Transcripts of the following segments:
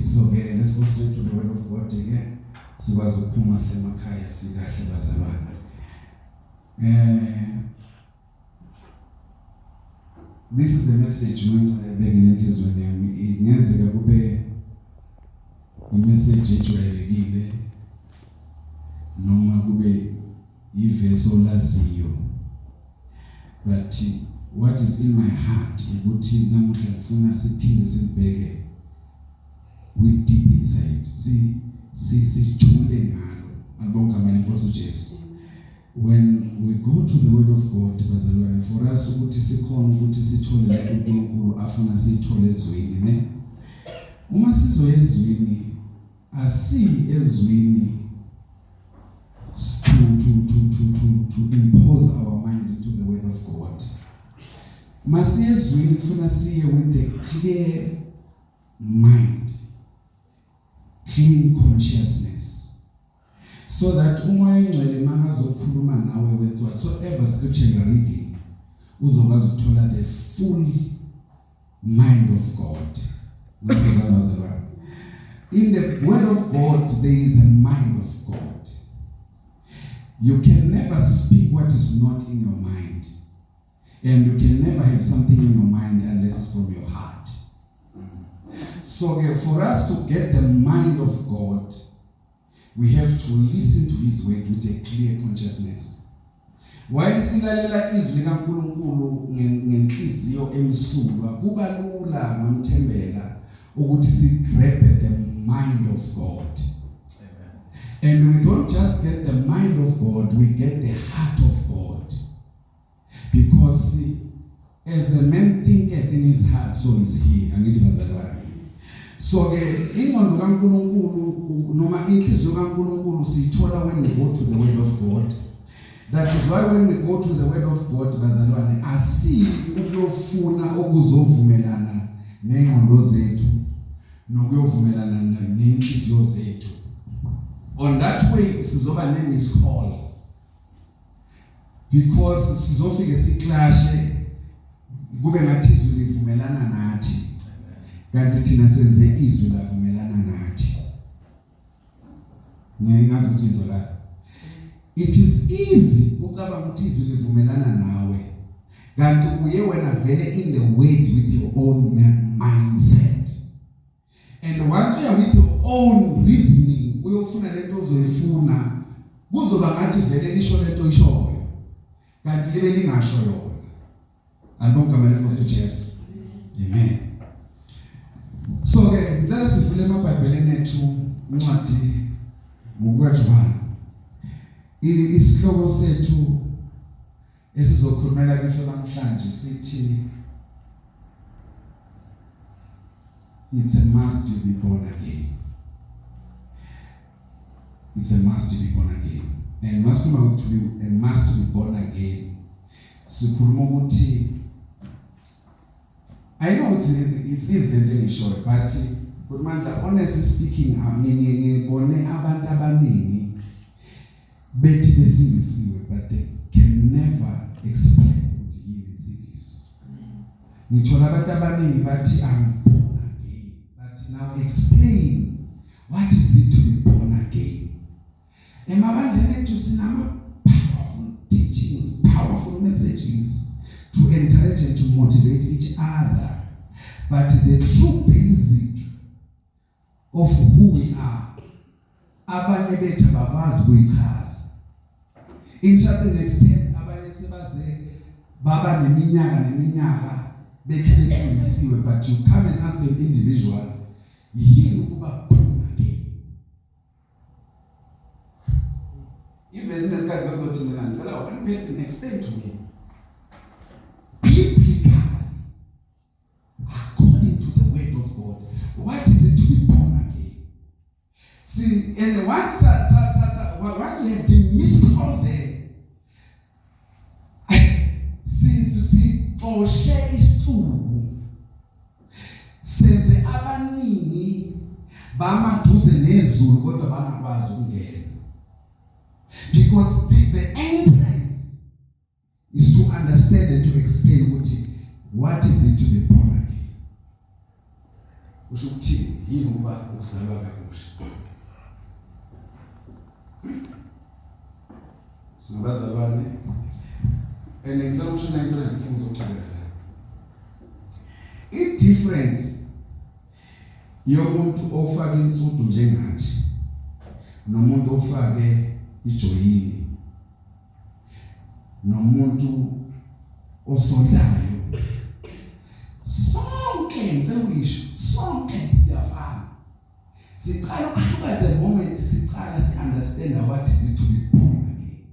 So ke let's go straight to the word of God ke, sikwazi ukuphuma semakhaya sikahle, bazalwane. This is the message mina ebekile enhliziyweni yami. Ingenzeka kube imessage ejwayelekile noma kube ivesi olaziyo, but what is in my heart ukuthi namuhla ngifuna siphinde silibheke with deep inside, si si sijule ngalo. Alibonga igama leNkosi uJesu. When we go to the word of God, bazalwane, for us ukuthi sikhona ukuthi sithole lokho uNkulunkulu afuna siyithole ezwini, ne, uma sizoya ezwini, asiyi ezwini to impose our mind into the word of God. Masiye ezwini, kufuna siye with a clear mind, clean consciousness, so that uMoya oNgcwele makazokhuluma nawe with whatsoever scripture you are reading, uzokwazi ukuthola the full mind of God. Ngasizwana, bazalwane? In the word of God there is a mind of God. You can never speak what is not in your mind, and you can never have something in your mind unless it's from your heart. So ke, for us to get the mind of God, we have to listen to his word with a clear consciousness. While silalela izwi likaNkuluNkulu ngenhliziyo emsulwa, kuba lula ngomthembela ukuthi si grab the mind of God. Amen. And we don't just get the mind of God, we get the heart of God, because as a man thinketh in his heart, so is he, angithi bazalwane? So ke ingqondo kaNkuluNkulu noma inhliziyo kaNkuluNkulu siyithola when we go to the word of God. That is why when we go to the word of God, bazalwane, asiyi ukuyofuna okuzovumelana nengqondo zethu nokuyovumelana nenhliziyo zethu. On that way sizoba ne miscall, because sizofike siclashe, kube ngathi izwi livumelana nathi, kanti thina senze izwi lavumelana nathi. Ngiyazi ukuthi izwakala. It is easy ucabanga ukuthi izwi livumelana nawe, kanti uye wena vele in the word with your own mindset, and once you are with your own reasoning, uyofuna lento ozoyifuna, kuzoba ngathi vele lisho lento oyishoyo, kanti libe lingasho yona. Alibonga igama leNkosi uJesu. Amen. So ke ngicela sivule emaBhayibhelini ethu, incwadi ngokukaJohane. Isihloko sethu esizokhulumela kiso namhlanje sithi "It's a must to be born again." It's a must to be born again. And must to be a must to be born again, sikhuluma ukuthi, I know it's easy lento engishoyo, but kodwa honestly speaking, ngibone abantu abaningi bethi besindisiwe, but they can never explain ukuthi yini insindiso. Ngithola abantu abaningi bathi, "I'm born again," but now explain, what is it to be born again? Emabandleni ethu sinama powerful teachings, powerful messages to encourage and to motivate each other, but the true basic of who we are, abanye bethu abakwazi ukuyichaza. In certain extent, abanye sebaze baba neminyaka neminyaka bethi besindisiwe, but you come and ask an individual, yini ukuba born again? If besinesikhathi, bekuzothi mina ngicela one person explain to me biblically, according to the word of God, what is it to be born again? See, and once we have been miscalled there, sixoshe isixuku, senze abaningi bamaduze nezulu kodwa bangakwazi ukungena, because the entrance is to understand and to explain ukuthi what is it to be born again. Usho ukuthini? Yini ukuba ukuzalwa kabusha? Singabazalwane, and ngicela ukusho into engifuna uzoqhubeka la. I-difference yomuntu ofaka insudu njengathi nomuntu ofake ijoyini nomuntu osontayo, sonke, ngicela ukuyisho, sonke siyafana. Sicala ukuhluka the moment sicala si understand what is it to be born again.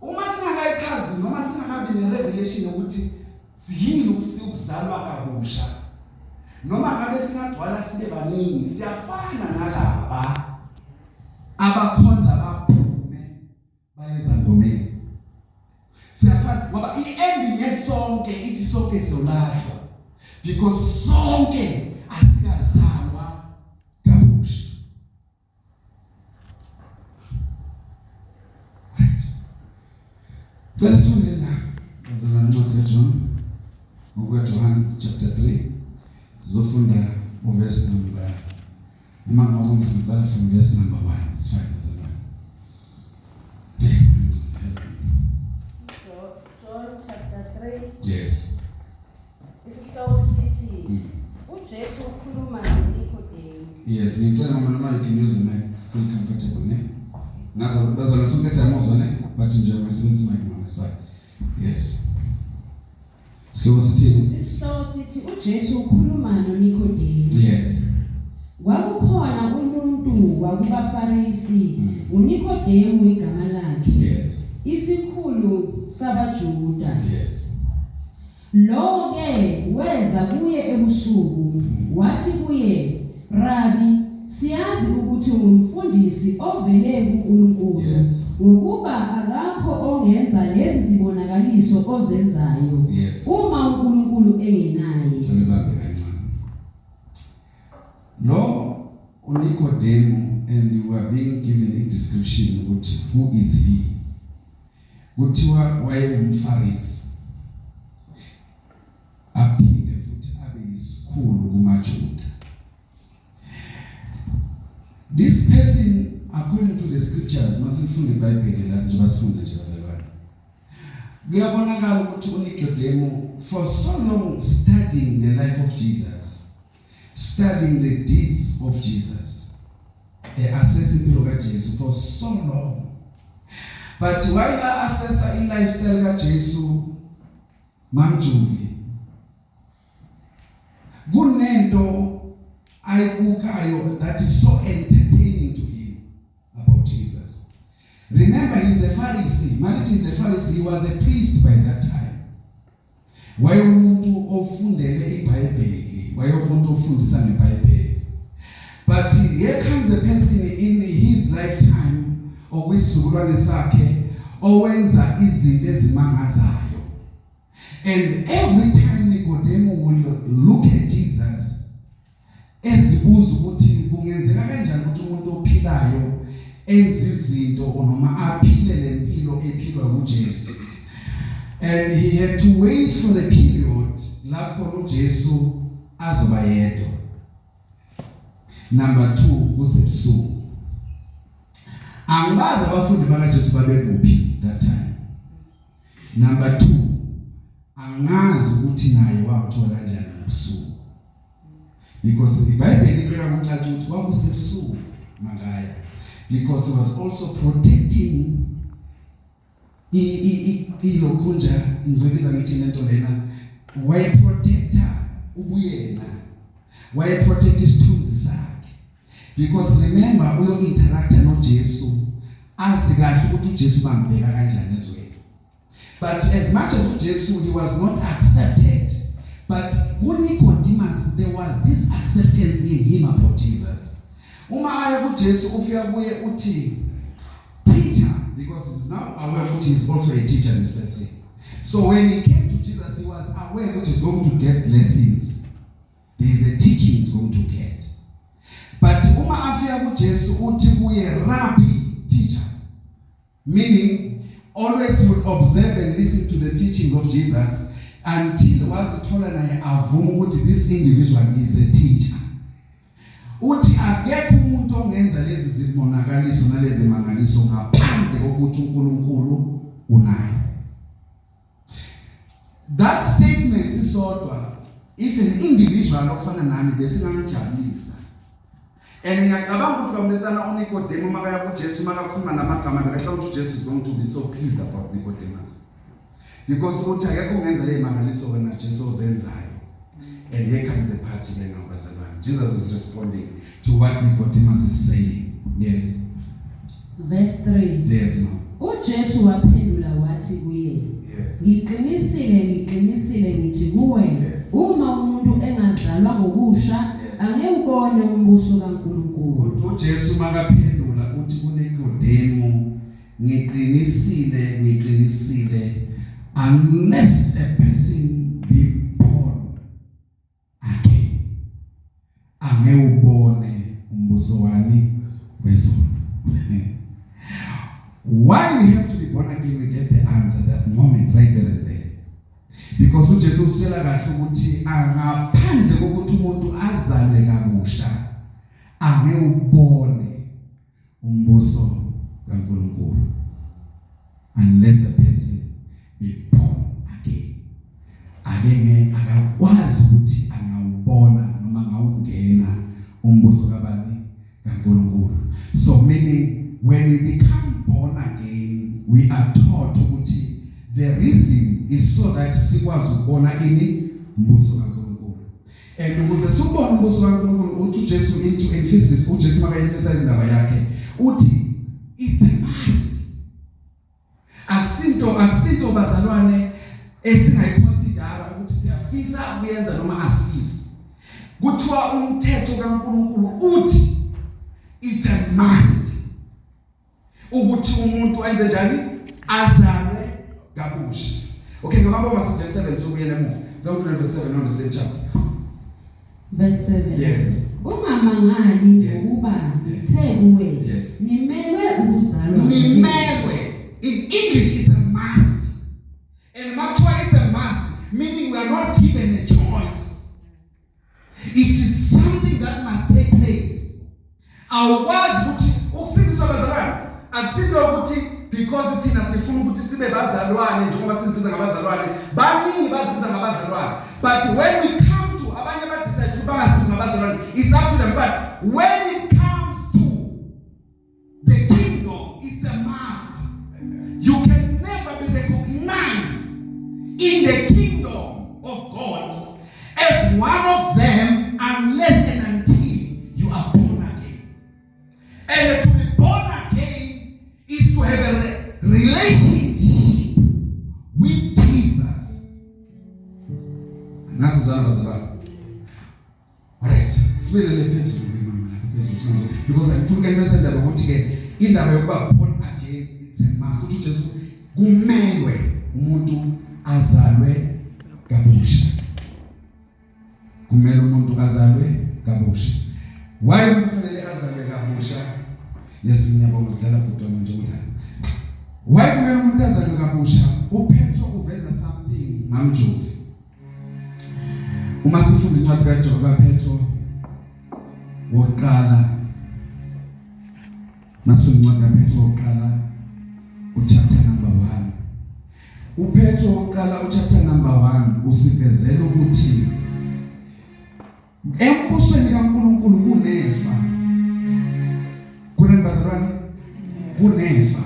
Uma singakayichazi noma singakabi ne revelation ukuthi siyini ukuzalwa kabusha, noma ngabe singagcwala sibe baningi, siyafana nalaba abakhonza baphume bayezangomeni. Siyafana ngoba i-ending yethu sonke ithi sonke siyolahlwa, because sonke asikazalwa kabusha. Right, cela sifunde la, bazalwane, incwadi kaJohn, ngokukaJohn chapter 3. Sizofunda uverse number, uma ngabe ngicela, from verse number 1. It's fine, bazalwane. Help me. John chapter 3. Yes. Isihloko sithi uJesu ukhuluma noNikodemu. Yes, ngicela mama, noma you can use the mic, feel comfortable, ne? Ngazo bazalwane, sonke siyamuzwa, ne? But nje ungasebenzisa mic, mama, it's fine. Yes. Sihloko sithini? Isihloko sithi uJesu ukhuluma noNikodemu. Yes. Kwakukhona umuntu wakubaFarisi, uNikodemu igama lakhe, isikhulu sabaJuda. Lo ke weza kuye ebusuku, wathi kuye, "Rabi, siyazi ukuthi ungumfundisi ovele kuNkulunkulu, ngokuba akakho ongenza lezi zibonakaliso ozenzayo uma uNkulunkulu engenaye." Ngicela ibambe kancane. Lo uNikodemu, and we are being given a description ukuthi who is he. Kuthiwa wayengumFarisi, aphinde futhi abe yisikhulu kumaJuda. This person, according to the scriptures, masifunda iBhayibheli la, njengoba sifunda nje, bazalwane, kuyabonakala ukuthi uNikodemu, for so long studying the life of Jesus, studying the deeds of Jesus, assess impilo kaJesu for so long, but while assessa i lifestyle kaJesu, Mamjuvi, kunento ayibukayo that is so entertaining to him about Jesus. Remember, he's a Pharisee. Malithi he's a Pharisee, he was a priest by that time. Wayemuntu ofundele iBhayibheli, wayemuntu ofundisa ngeBhayibheli. But here comes a person in his lifetime, okwisizukulwane sakhe, owenza izinto ezimangazayo. And every time Nikodemo will look at Jesus, ezibuza ukuthi kungenzeka kanjani ukuthi umuntu ophilayo enze izinto noma aphile lempilo ephilwa uJesu. And he had to wait for the period la khona uJesu azoba yedwa. Number 2, kusebusuku. Angibazi abafundi bakaJesu babekuphi that time. Number 2, angazi ukuthi naye wamthola kanjani ngobusuku, because iBhayibheli libeka kucaca ukuthi kwakusebusuku makaya, because he was also protecting ilokhunja, ngizobiza ngithi lento lena, wayeprotecta ubuyena, wayeprotect isithunzi sakhe, because remember, uyo interacta noJesu, azi kahle ukuthi uJesu bambheka kanjani ezweni. But as much as uJesu, he was not accepted, but kuNicodemus there was this acceptance in him about Jesus. Uma aya kuJesu, ufika kuye uthi, "Teacher," because he is now aware ukuthi he is also a teacher, this person. So when he came to Jesus, he was aware that he's going to get lessons, there is a teaching he's going to get. But uma afika kuJesu, uthi kuye, "Rabbi, teacher," meaning always he would observe and listen to the teachings of Jesus. Until wazithola naye avuma ukuthi this individual is a teacher. Uthi akekho umuntu ongenza lezi zibonakaliso nalezi mangaliso ngaphandle kokuthi uNkulunkulu unaye. That statement isodwa, if an individual ofana nami, besingangijabulisa. And ngiyacabanga ukuthi kwamletsana uNikodemo makaya kuJesu, makakhuluma namagama, bekacabanga ukuthi uJesu is going to be so pleased about Nicodemus, because uthi akekho ungenza le mangaliso wena Jesu ozenzayo. And here comes the party ke now, bazalwane. Jesus is responding to what Nicodemus is saying. Yes. Verse 3. Yes, ma'am. uJesu waphendula wathi kuye, "Ngiqinisile, ngiqinisile ngithi kuwe, uma umuntu engazalwa ngokusha, angeke ubone umbuso kaNkulunkulu." UJesu makaphendula uthi kuNikodemu, "Ngiqinisile, ngiqinisile, unless a person be born again, angeke ubone umbuso wani wezulu." Why we have to be born again? We get the answer that moment, right there and there, because uJesu usitshela kahle ukuthi angaphandle kokuthi umuntu azalwe kabusha, angeke ubone umbuso kaNkulunkulu. Unless a person be born again, akenge akakwazi ukuthi angawubona noma angawungena umbuso kabani? KaNkulunkulu. So meaning, when we become born again, we are taught ukuthi the reason is so that sikwazi ukubona ini? Umbuso kaNkulunkulu. And ukuze siubone umbuso kaNkulunkulu, uthi uJesu, into emphasis, uJesu maka emphasize indaba yakhe, uthi it's a must. Akusinto, bazalwane, esingayiconsidera ukuthi siyafisa ukuyenza noma asifisi. Kuthiwa umthetho kaNkulunkulu uthi it's a must ukuthi umuntu enze njani? Azalwe kabusha. Okay, ngabamba verse 7, sobuyela emuva. Ngizofunda verse 7 on the same chapter. Verse 7. Yes. "Ungamangali ngokuba ngithe kuwe, nimelwe ukuzalwa." Nimelwe. In English, it's a must. And makuthiwa it's a must, meaning we are not given a choice. It is something that must take place. Awukwazi ukuthi ukusindiswa, bazalwane, akusinto ukuthi because thina sifuna ukuthi sibe bazalwane, njengoba sizibiza ngabazalwane. Baningi bazibiza ngabazalwane, but when we come to, abanye ba decide ukuthi bangazibizi ngabazalwane, it's up to them, but when it comes to the kingdom, it's a must. You can never be recognized in the kingdom of God as one of them unless and until you are born again. And to be born again is to have a relationship with Jesus. Ngasizwana, bazalwane? Alright, sibelele phezulu ke, mama, lapha phezulu sanzo, because ngifuna ukuyifesa indaba ukuthi ke indaba yokuba born again, it's a must. Uthi uJesu kumelwe umuntu azalwe kabusha. Kumele umuntu azalwe kabusha. Why umuntu kufanele azalwe kabusha? Yes, ngiyabonga ukudlala, bhuti wami, nje udlala. Why kumele umuntu azalwe kabusha? UPetro uveza something, mamjovi. Uma sifunda incwadi kaJohn, kaPetro wokuqala, masifunda incwadi kaPetro wokuqala uchapter number 1, uPetro wokuqala uchapter number 1 usivezela ukuthi embusweni kaNkulunkulu kunefa. Kunani, bazalwane? Kunefa,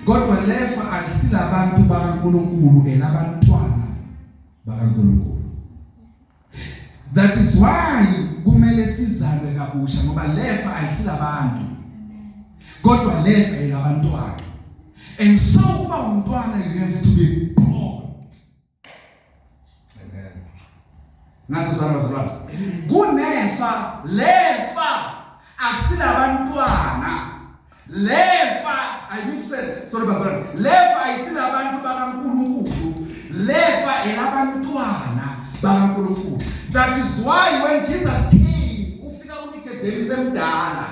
kodwa lefa alisilabantu bakaNkulunkulu, elabantwana bakaNkulunkulu. That is why kumele sizalwe kabusha, ngoba lefa alisilabantu, kodwa lefa elabantwana. And so kuba umntwana, you have to be born. Amen. Ngaso sana, bazalwane, kunefa. Lefa akusilabantwana, lefa, I need to say sorry, bazalwane, lefa ayisilabantu bakaNkulunkulu, lefa elabantwana bakaNkulunkulu. That is why when Jesus came, ufika uNicodemus emdala,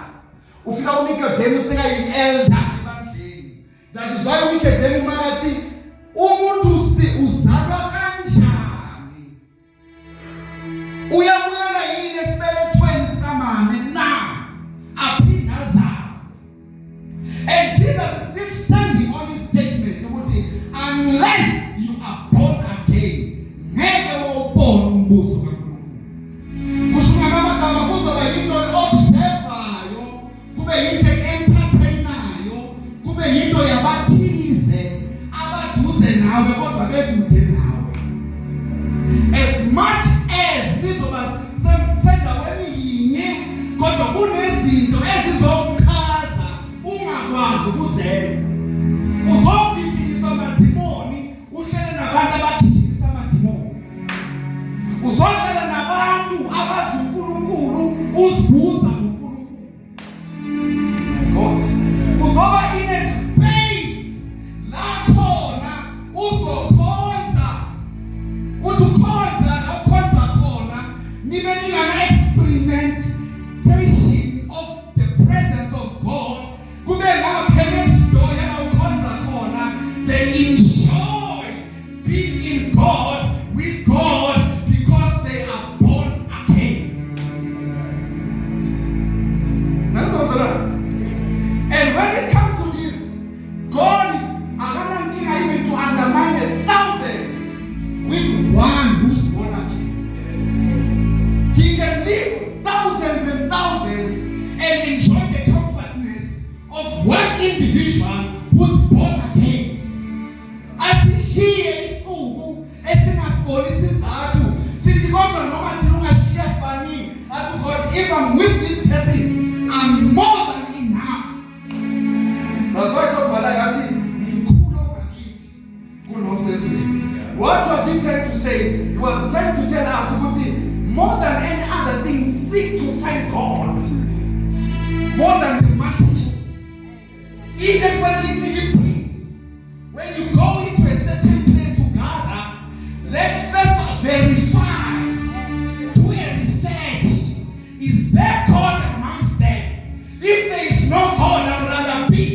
ufika uNicodemus sekayi-elder ebandleni. That is why uNicodemus makathi umuntu uzalwa kanjani. Uyenze uzogijinyiswa amadimoni, uhlele nabantu abagijimisa amadimoni, uzohlala nabantu abazi uNkulunkulu, uzibuza ngoNkulunkulu. My God, uzoba in a space la khona uzokhonza, uthi ukhonza la ukhonza khona nibe ningana experimentation of the presence of God, kube ngapha next door yala ukhonza khona. They enjoy being in God, with God, because they are born again. Nangizwa. And when it comes to this, God is akanankinga even to undermine 1,000 with one who's born again. He can leave thousands and thousands and enjoy the comfortness of one individual who's born again. Asishiye isiquku esingasiboni isizathu, sithi kodwa noma thina ungashiya sibaningi, athi God, if I'm with this person, I'm more than enough. That's why tobhala yathi mkhulu ongakithi kunosezweni. What was he trying to say? He was trying to tell us ukuthi more than any other thing, seek to find God more than the multitude. Into ekufanele ikunike peace, when you go into a certain place to gather, let's first verify, do a research: is there God amongst them? If there is no God, I'd rather be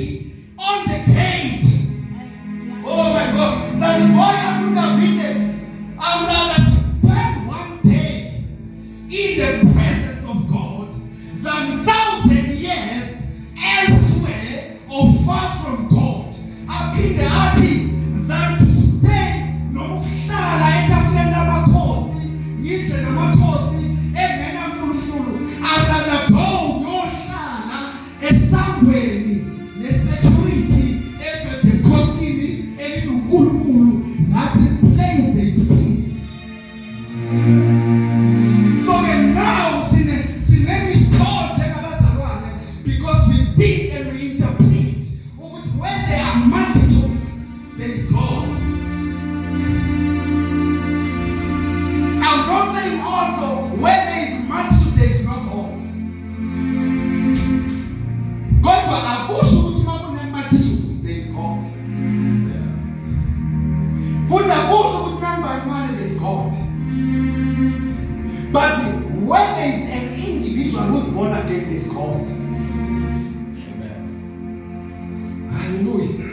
on the gate. Oh my God, that is why athi David, I'd rather spend one day in the presence of God than thousand years elsewhere or far from God. Aphinde athi than to stay, nokuhlala etafuleni lamakhosi, ngidle namakhosi engenaNkulunkulu. I'd rather go ngiyohlala esangweni nesecurity ebhede ekhosini elinoNkulunkulu. That place there is peace. So ke now sine miscall njengabazalwane because we think and we interpret ukuthi where there are multitude, there is God. I'm not saying also where there is multitude, there is no God. Kodwa akusho ukuthi makune multitude, there is God. Futhi akusho ukuthi nangibancane, there is God. But when there is an individual who's born again, there is God. Hallelujah.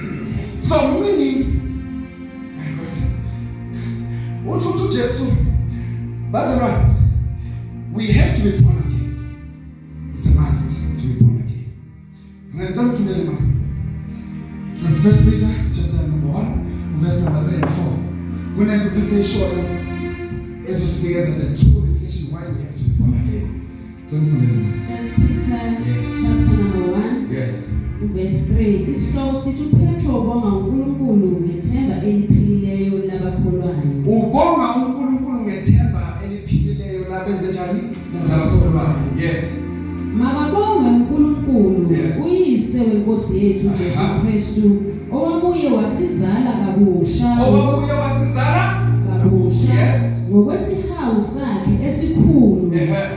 So meaning, my God, uthi uJesu, bazalwane, we have to be born again. It's a must to be born again. Ngicela ufundele ma. From First Peter chapter number 1, verse number 3 and 4. Kunento Peter eshoyo ezosinikeza the true reflection why we have to be born again. Ngicela ufundele ma. First Peter chapter number 1, verse 3. Isihloko sithi uPetro ubonga uNkulunkulu ngethemba eliphilileyo labakholwayo. Ubonga uNkulunkulu ngethemba eliphilileyo labenze njani? Labakholwayo. Yes. Makabongwe uNkulunkulu, uyise wenkosi yethu Jesu Kristu, owabuye wasizala kabusha, Owabuye wasizala kabusha ngokwesihawu sakhe esikhulu,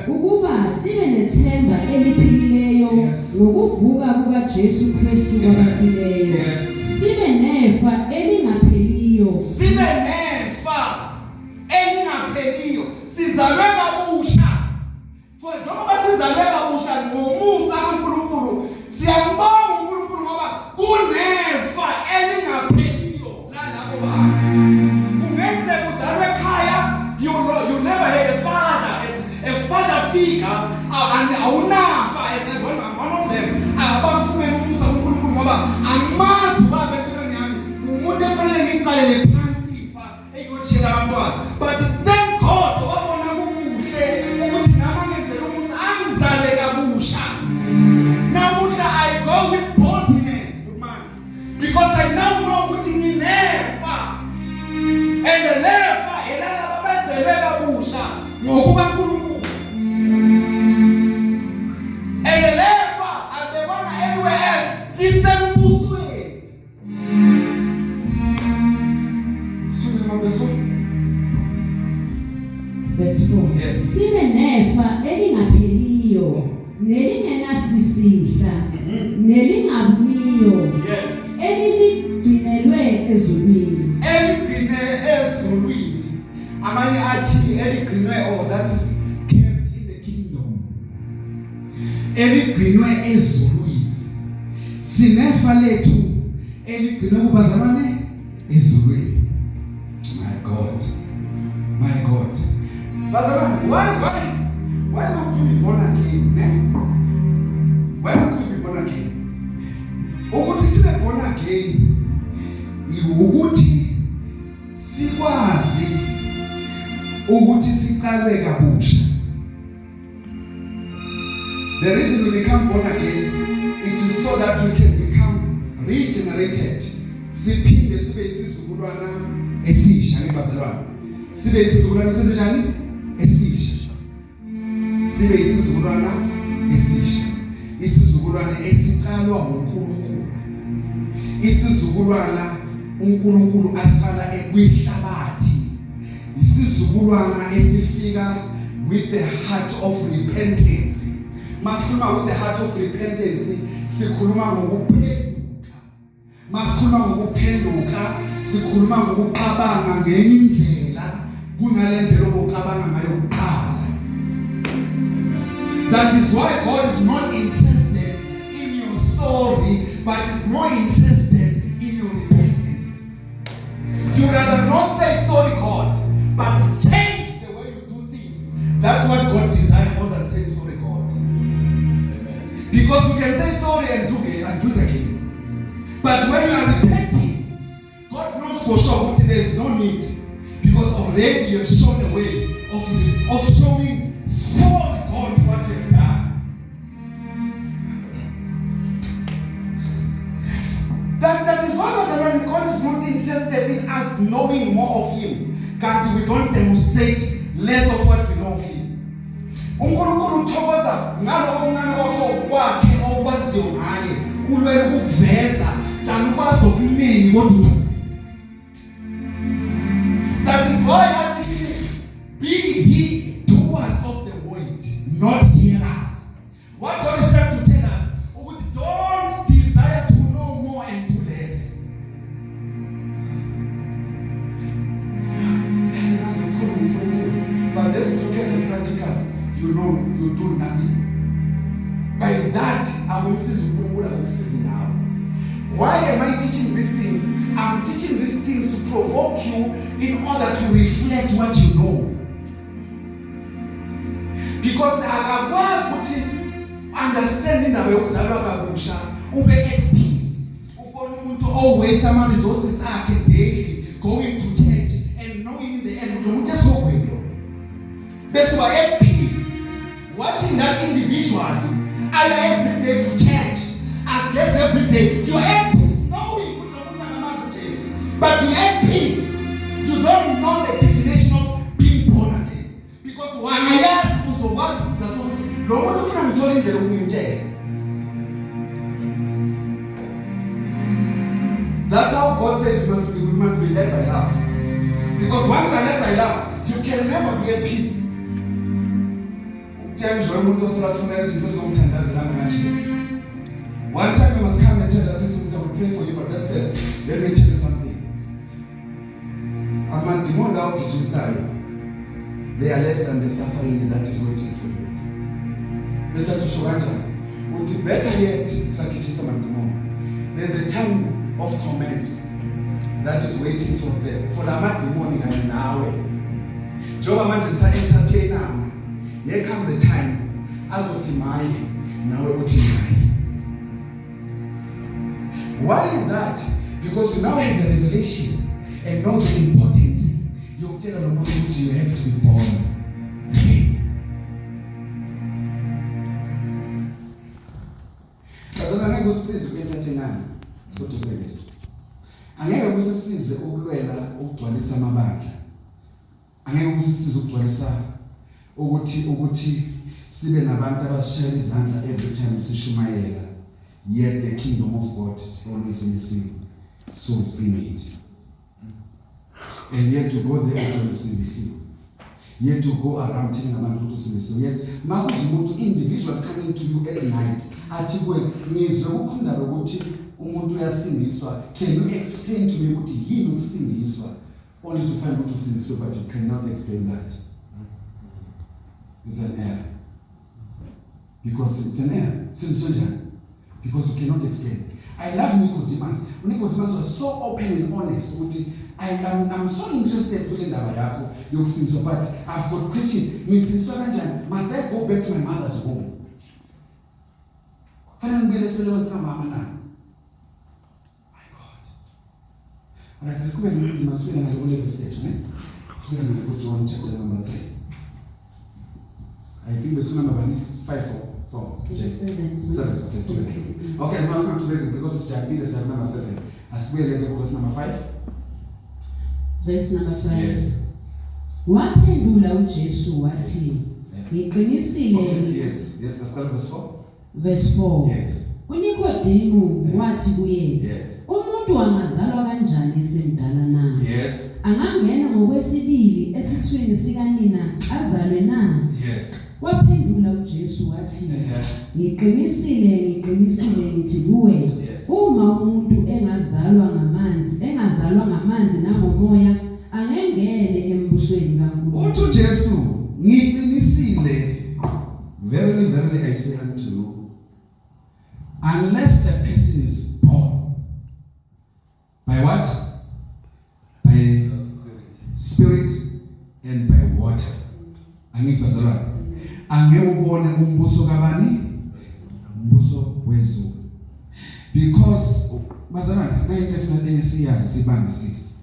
ukuba sibe nethemba eliphilileyo ngokuvuka kukaJesu Kristu kwabafileyo, sibe nefa elingapheliyo. Sibe nefa elingapheliyo. Sizalwe kabusha. For njengoba sizalwe kabusha ngomusa kaNkulunkulu, siyambonga uNkulunkulu ngoba kunefa elingapheliyo lalabo bantu. Kungenzeka uzalwe ekhaya, you know, you never had a father, a father figure, and awunafa as one of them abafumene umusa kaNkulunkulu, ngoba angimazi ubaba empilweni yami, umuntu efanele ngisiqalele phansi ifa engiyoshiyela abantwana. But thank God wabona kukuhle ukuthi nami angenzele umusa, angizale kabusha. Namuhla I go with boldness, good man, because I now know ukuthi nginefa, and lefa elalaba bezelwe kabusha ngokuba uNkulunkulu, and lefa alibekwana anywhere else, lisembusweni. Nelingenasisihla, nelingabuniyo, eliligcinelwe ezulwini. Eligcine ezulwini. Amanye athi eligcinwe, or that is kept in the kingdom. Eligcinwe ezulwini. Sinefa lethu eligcinwe kubazalwane ezulwini. My God. My God. Bazalwane, why must we be born again, ne? Why must we be born again? Ukuthi sibe born again ukuthi sikwazi ukuthi sicalwe kabusha. The reason we become born again, it is so that we can become regenerated. Siphinde sibe isizukulwana esisha, ngibazalwane. Sibe isizukulwana sesinjani? Esisha. Sibe isizukulwana esisha. Isizukulwane esicalwa uNkulunkulu. Isizukulwana uNkulunkulu asiqala ekwihlabathi. Isizukulwana esifika with the heart of repentance. Masikhuluma with the heart of repentance, sikhuluma ngokuphenduka. Masikhuluma ngokuphenduka, sikhuluma ngokuqabanga ngenye indlela kunalendlela obuqabanga ngayo kuqala. That is why God is not interested in your sorry, but is more interested in your repentance. You rather not say sorry, God, but change the way you do things. That's what God desires more than saying sorry, God. Amen. Because you can say sorry and do it again. But when you are repenting, God knows for sure that there is no need, because already you have shown a way of showing sorry God what you have done. That is why God is not interested in us knowing more of Him. Kanti we don't demonstrate less of what we know of Him. uNkulunkulu uthokoza ngaloko okuncane kwakho kwakhe okwaziyo ngaye, ulwela ukukuveza than ukwazi okuningi kodwa uthi. That is why athi, be ye doers of the word, not hearers. What God is trying to tell us, ukuthi don't desire to know more and do less. As but let's look at the practicals. You know, you do nothing. By that, akumsizi uNkulunkulu, akukusizi nawe. Why am I teaching these things? I'm teaching these things to provoke you in order to reflect what you know. Because akakwazi ukuthi understand indaba yokuzalwa kabusha ube at peace. Ubona umuntu o waste ama resources akhe daily going to church and knowing in the end ukuthi umuntu esihogweni lo. Bese uba at peace watching that individual aya every day to church, ageze every day. You are at peace knowing ukuthi lo muntu akamazi uJesu, but you at peace, you don't know the definition of being born again, because wangayazi uzokwazi isizathu sokuthi lo muntu ufuna ngithola indlela yokungitshela. That's how God says we must be led by love, because once you are led by love, you can never be at peace. Kuyanjoy umuntu osola kufuneka ukuthi ngizomthandazela ngaJesu. One time you must come and tell that person, I will pray for you, but let's first let me tell you something. Amadimoni lawo gijimisayo, they are less than the suffering that is waiting for you. Bese tusho kanjani? Uthi better yet usagijisa amadimoni. There's a time of torment that is waiting for lamadimoni kanye nawe. Njengoba manje nisa entertainana, here comes a time azothi maye, nawe uthi maye. Why is that? Because you now have a revelation and know the importance yokutshela lo muntu ukuthi you have to be born again. Bazalwane, angeke kusisize uku-entertainana sodwa service. Angeke kusisize ukulwela ukugcwalisa amabandla. Angeke kusisize ukugcwalisa ukuthi sibe nabantu abasishayela izandla every time sishumayela. Yet the kingdom of God is always missing souls in it. And yet to go there to usindisiwe. Yet to go around telling abantu ukuthi usindisiwe. Yet makuze umuntu individual coming to you at night athi kuwe, ngizwe kukhona ukuthi umuntu uyasindiswa, can you explain to me ukuthi yini ukusindiswa? Only to find ukuthi usindisiwe, but you cannot explain that. It's an error. Because it's an error. Sindiswe njani? Because you cannot explain. I love Nicodemus. Nicodemus was so open and honest ukuthi I'm so interested kule ndaba yakho yokusindiswa, but I've got question. Ngisindiswa kanjani? Must I go back to my mother's womb? Fanele ngibuyele esibelekweni sikamama na? My God. Alright, siqhubeke nenzima, sibuyele ngale kule verse lethu, ne? Sibuyele ngale ku John chapter number 3. I think verse number 1, 5 or 4. 7. 7. Okay, sibuyele. Okay, no, singaqhubeki because sijabile, siya number 7. Asibuyele ke verse number 5. Verse number 5. Yes. Waphendula uJesu wathi, ngiqinisile. Okay, yes, let's start verse 4. Verse 4. Yes. uNikodemu wathi kuye, umuntu angazalwa kanjani esemdala na? Yes. Angangena ngokwesibili esiswini sikanina azalwe na? Yes. Waphendula uJesu wathi, ngiqinisile, ngiqinisile ngithi kuwe, uma umuntu engazalwa ngamanzi nangomoya, angengene embusweni kaNkulunkulu. Uthi uJesu, ngiqinisile, verily, verily I say unto you, unless a person is born by what? By Spirit. spirit and by water. Angithi bazalwane, angeke ubone umbuso kabani? Umbuso wezulu. Because bazalwane, nayinto efuna esiyazi sibambisise.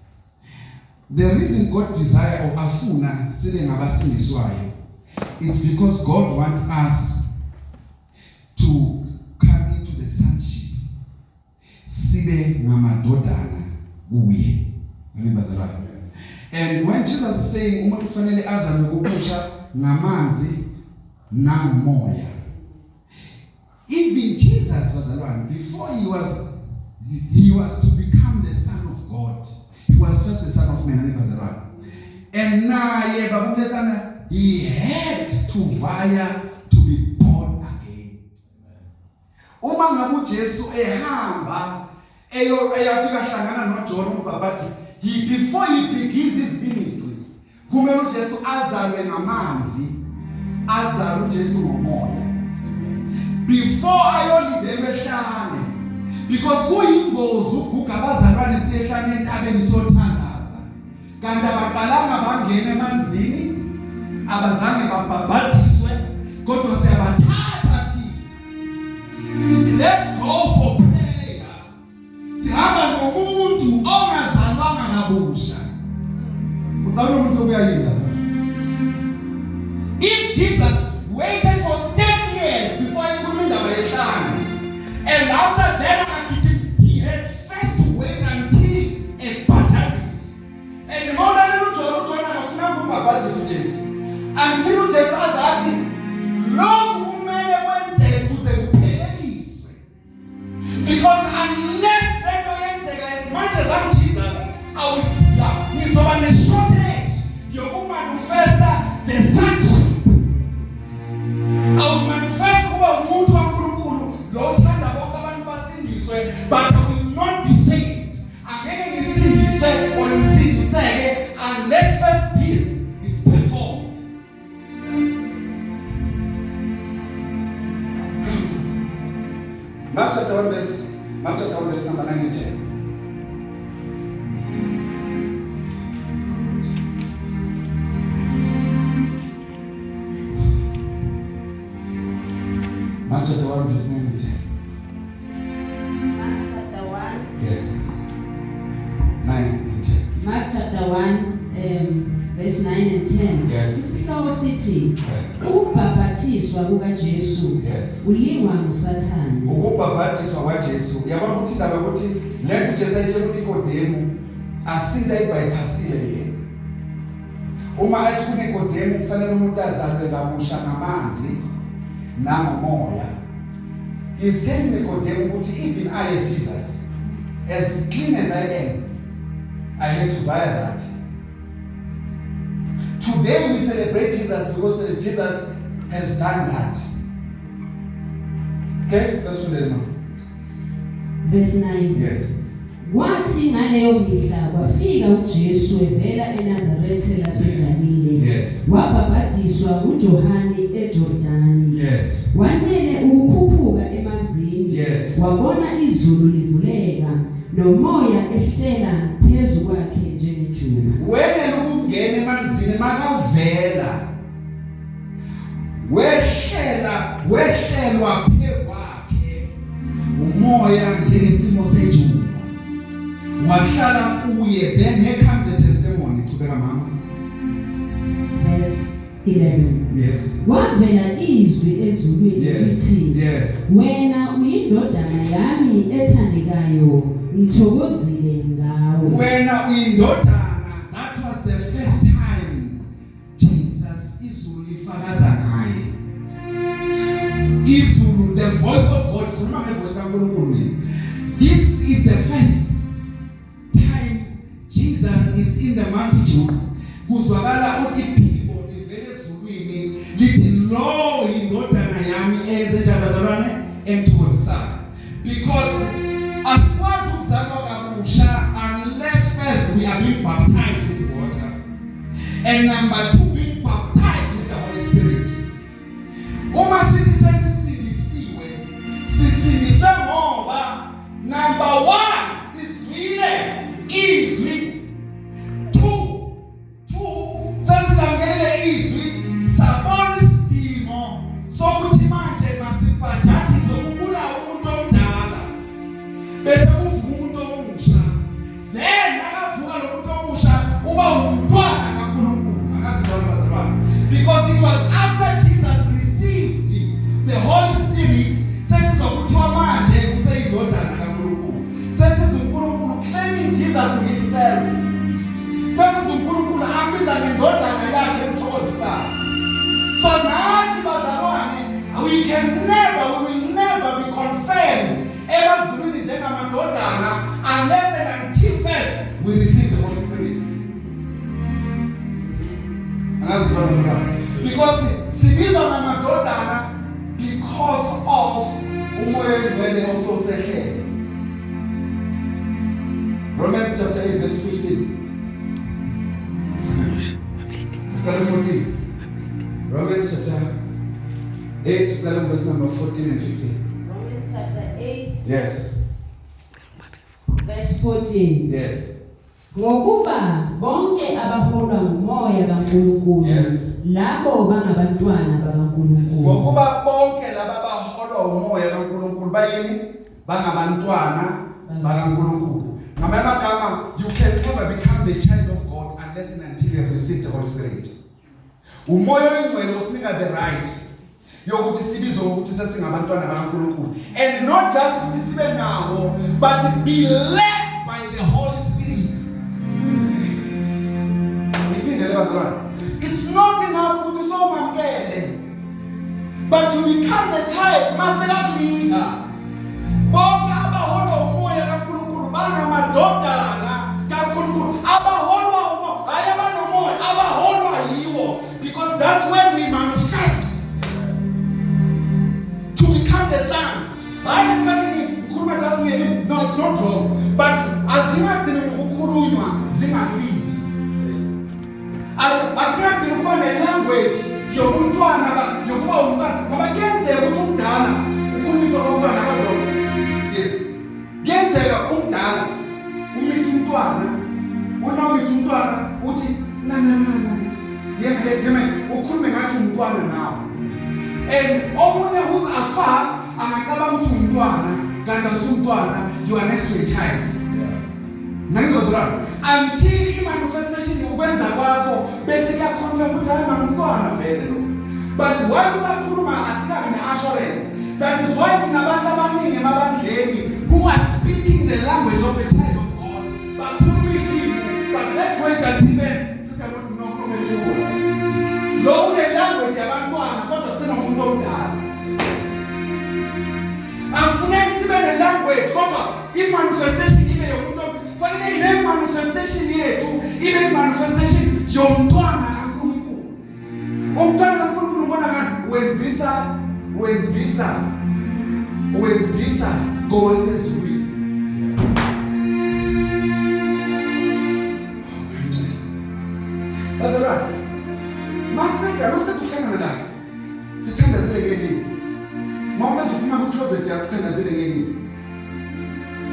The reason God desire or afuna sibe ngabasindiswayo, it's because God want us to come into the sonship, sibe ngamadodana kuye. Amen bazalwane. And when Jesus is saying umuntu kufanele azalwe kabusha ngamanzi nangomoya, even Jesus, bazalwane, before he was to become the son of God, he was first the son of man. Amen bazalwane. And naye babumletsana, he had to via to be born again. Uma ngabe uJesu ehamba eyo eyafika hlangana noJohn umbhaphatisi, he before he begins his ministry, kumele uJesu azalwe ngamanzi, azalwe uJesu ngomoya before ayolidelwe ehlane, because kuyingozi ukuguga abazalwane siyehlane entabeni siyothandaza, kanti abaqalanga bangena emanzini, abazange babhabhadiswe, kodwa siyabathatha thina sithi, "Let's go for prayer." Sihamba nomuntu ongazalwanga kabusha. Ucabanga umuntu obuyayini lapha? If Jesus waited for 30 years before ekhuluma indaba yehlane, and after that akagijima, he had first to wait until ebhajadiswa. And mawulalela uJohn, uJohn akafunanga umbhabhadisa uJesu until uJesu aze athi lokhu kumele kwenzeke ukuze kupheleliswe, because unless lento yenzeka, as much as I'm Jesus, I will ngizoba ne-shortage yokumanifesta the sonship. I will manifest ukuba umuntu kaNkulunkulu lo uthanda bonke abantu basindiswe, but I will not be saved. Angeke ngisindiswe or ngisindiseke unless first this is performed. Mark chapter 1 verse number 9 and 10. Mark chapter 1 verse 9 and 10. Mark chapter 1. Yes. 9 and 10. Mark chapter 1 verse 9 and 10. Yes. Isihloko sithi ukubhabhathiswa kukaJesu ulingwa nguSathane. Ukubhabhatiswa kwaJesu. Uyabona ukuthi indaba yokuthi lento uJesu ayitshela uNikodemu asinto ayibypassile yena. Uma athi kuNikodemu kufanele umuntu azalwe kabusha ngamanzi nangomoya, he's telling Nikodemu ukuthi even I as Jesus, as clean as I am, I had to via that to Today we celebrate Jesus because Jesus has done that. Okay, sasifundele mama. Verse 9. Yes. Kwathi ngaleyo mihla kwafika uJesu evela eNazaretha laseGalile. Yes. Wabhabhadiswa nguJohane eJordani. Yes. Wanele ukukhuphuka emanzini. Yes. Wabona izulu livuleka nomoya ehlela phezu kwakhe njengejuba. Wenele ukungena emanzini makavela. Wehlela, wehlelwa phekwakhe umoya njengesimo sejuba. Wahlala kuye. Then here comes the testimony. Qhubeka mama. Verse 11. Yes. Wavela izwi ezulwini Yes. lithi, Yes. "Wena uyindodana yami ethandekayo, ngithokozile ngawe." Wena uyindodana. That was the first time Jesus izulu lifakaza ngaye. Izulu, the voice of God, khuluma ngevoice kaNkulunkulu mina. This is the first time Jesus is in the multitude. Kuzwakala iphimbo livela ezulwini lithi lo indodana yami enze njani bazalwane engithokozisayo. Because asikwazi ukuzalwa kabusha unless first we are being baptized with water. And number two, being baptized with the Holy Spirit. Uma sithi sesisindisiwe, sisindiswe ngoba number 1 sizwile izwi, 2 sesilangelele izwi, sabona isidingo sokuthi manje masibhajadiswe kubulawa umuntu omdala bese kuvuka umuntu omusha. Then nakavuka lo muntu omusha uba umntwana kaNkulunkulu. Akazizwa bazalwane, because it was after Jesus received the Holy Spirit sesizokuthiwa manje useyindodana kaNkulunkulu. SesizuNkulunkulu claiming Jesus to himself. SesizuNkulunkulu ambiza ngendodana yakhe emthokozisayo. So nathi bazalwane, we will never be confirmed emazulwini njengamadodana unless and until first we receive the Holy Spirit. Angazi bazalwane, because sibizwa ngamadodana because of umoya oyingcwele ososehlele. Romans chapter 8 verse 15. Starting 14. Romans chapter 8, starting verse number 14 and 15. Romans chapter 8 Yes. verse 14. Yes. Ngokuba bonke abaholwa ngumoya kaNkulunkulu Yes. labo bangabantwana bakaNkulunkulu. Ngokuba bonke laba baholwa umoya kaNkulunkulu bayini? Bangabantwana bakaNkulunkulu. Ngamanye amagama, you can never become the child of God unless and until you have received the Holy Spirit. Umoya oyingcwele usinika the right yokuthi sibizwe ukuthi sesingabantwana bakaNkulunkulu, and not just ukuthi sibe nawo, but be led by the Holy Spirit. Ngiphindele bazalwane, it's not enough ukuthi somamkele, but you become the child masekakulinga. Bonke abaholwa umoya kaNkulunkulu bangamadodana kaNkulunkulu. Abaholwa umoya, hayi abanomoya, abaholwa yiwo, because that's when we manifest to become the sons. Hayi lesikhathi ngikhuluma just ngene, no, it's not wrong, but azingagcini ngokukhulunywa zingakulindi. Asingagcini ukuba ne-language yobuntwana yokuba umntwana, ngoba kuyenzeka ukuthi umdala ukhulumiswa komntwana akazona. Yes, kuyenzeka umdala umithi umntwana, unawumithi umntwana uthi na na na na yema yema, ukhulume ngathi umntwana nawe. And omunye who's afar angacabanga ukuthi umntwana, kanti awusumntwana, you are next to a child. Nangizozwa until i-manifestation ukwenza kwakho bese kuyaconfirm ukuthi hayi man umntwana vele lo. But while usakhuluma asikabi ne-assurance. That is why sinabantu abaningi emabandleni who are speaking the language of a child of God. Bakhuluma ilimi, but let's wait until then sisiyabona no kunomehluko. Lo une language yabantwana kodwa senomuntu omdala. Akufuneki sibe ne-language kodwa i-manifestation ibe yomuntu. Kufanele ile manifestation yethu ibe i-manifestation yomntwana kaNkulunkulu. Umntwana kaNkulunkulu ubona ngani? Wenzisa kowasezulwini. Bazalwane, masiqeda uhlangana la, sithandazele ngelimi. Mawuqeda uphuma ku-closet yakho, uthandazele ngelimi.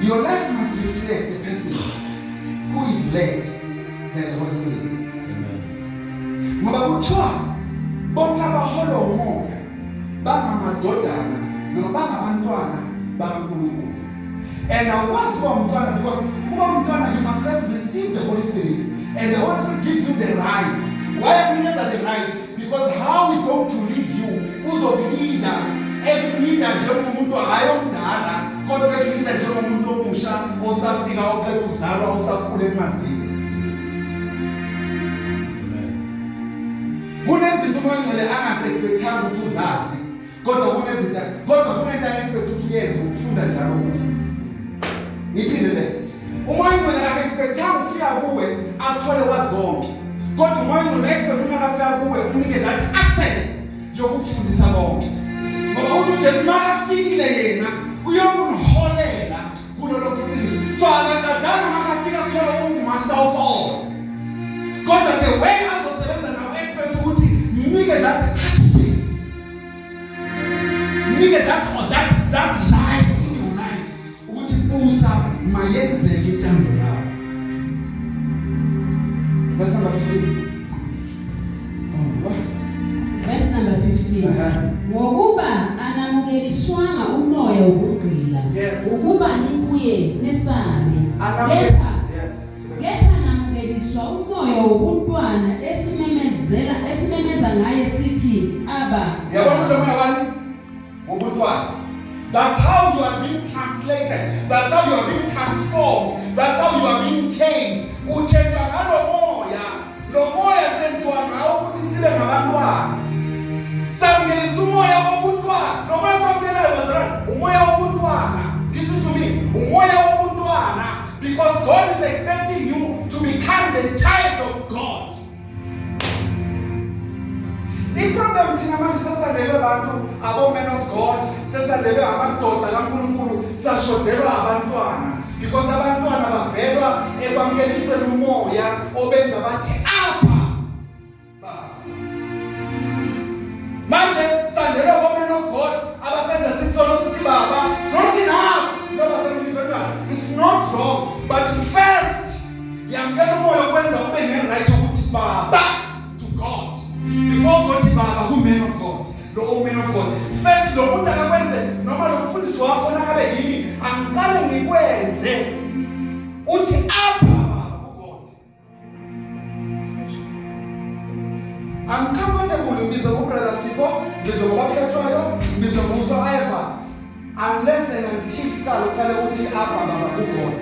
Your life must reflect a person who is led by the Holy Spirit. Amen. Ngoba kuthiwa bonke abaholwa umoya bangamadodana noma bangabantwana bakaNkulunkulu. And awukwazi ukuba umntwana, because ukuba umntwana, you must first receive the Holy Spirit, and the Holy Spirit gives you the right. Why akunikeza the right? Because how is going to lead you? Uzokuleada, ekuleada njengomuntu hayi omdala, kodwa ekuleada njengomuntu omusha osafika, oqeda ukuzalwa, osakhula emanzini. Amen. Kunezinto uMoya oNgcwele angase-expectanga ukuthi uzazi, kodwa kunezinto, kodwa kunento ane-expect ukuthi uyenze, ukufunda njalo kuye. Ngiphinde le: uMoya oNgcwele aka-expectanga ukufika kuwe akuthole wazi konke, kodwa uMoya oNgcwele expect uma akafika kuwe umnike that access yokukufundisa konke, ngoba uthi uJesu makafikile yena uyokuniholela kulo lonke iqiniso. So akaqedanga makafika kuthola uwu-master of all, kodwa the way azosebenza nawo, expect ukuthi mnike that access, mnike that or that right in your life ukuthi busa, mayenzeke intando yakho. Verse number 15. Oh. Verse number 15. Ngokuba anamukeliswanga umoya wobugqila ukuba nibuye nesabe, kepha kepha namukeliswa umoya wobuntwana, esimemeza ngaye sithi, "Abba." Yabona ukuthi umoya wani? Wobuntwana. That's how you are being translated, that's how you are being transformed, that's how you are being changed. Utshentshwa ngalo moya. Lo moya senziwa ngawo ukuthi sibe ngabantwana. Samkelisa umoya wobuntwana. Lo moya samkelayo, bazalwane, umoya wobuntwana. Listen to me, umoya wobuntwana, because God is expecting you to become the child of God. I-problem thina manje, sesandelwe abantu, abo-men of God, sesandelwe amadoda kaNkulunkulu, sashodelwa abantwana, because abantwana bavelwa ekwamukelisweni umoya obenza bathi, "Abba, Baba." Manje sandelwe ko-men of God abasenza sisolo sithi, "Baba." It's not enough noba selungizwe njani. It's not wrong, but first yamkela umoya okwenza ube ne-right yokuthi baba to God before uzothi baba ku-man of God. Lo man of God first, lo muntu akakwenze, noma lo mfundisi wakho nangabe yini, angiqale ngikwenze uthi, "Abba, Baba," kuGod. I'm comfortable ngibizwa ngoBrother Sipho, ngibizwa ngoBabhlatshwayo, ngibizwa ngosoever, unless and until uqale uqale uthi, "Abba, Baba," kuGod.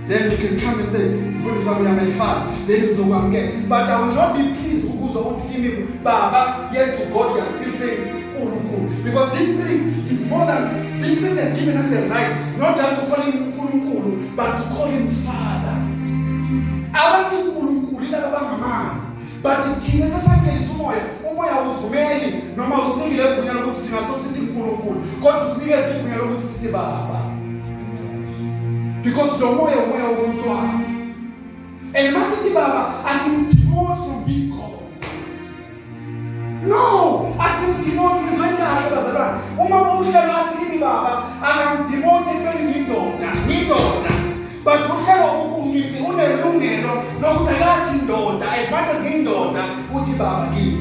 Then you can come and say, "Mfundisi wami, you are my father." Then ngizokwamukela, but I will not be pleased ukuzwa uthi kimi baba, yet to God you are still saying Nkulunkulu, because this spirit is more than this. Spirit has given us a right not just to call him uNkulunkulu, but to call him Father. Abathi uNkulunkulu ilaba bangamazi, but thina sesamkelisa umoya. Umoya usivumeli noma usinikile igunya lokuthi singaso sithi uNkulunkulu, kodwa usinikeze igunya lokuthi sithi baba, because lo moya umoya wobuntwana. And masithi baba, asimdemote from being God. No, asimdemote. Ngizwe kahle, bazalwane. Uma uhlelo athi kimi baba, akamdemote ekubeni ngiyindoda, ngiyindoda, but uhlelo ukungimi unelungelo lokuthi akathi ndoda as much as ngiyindoda, uthi baba kimi.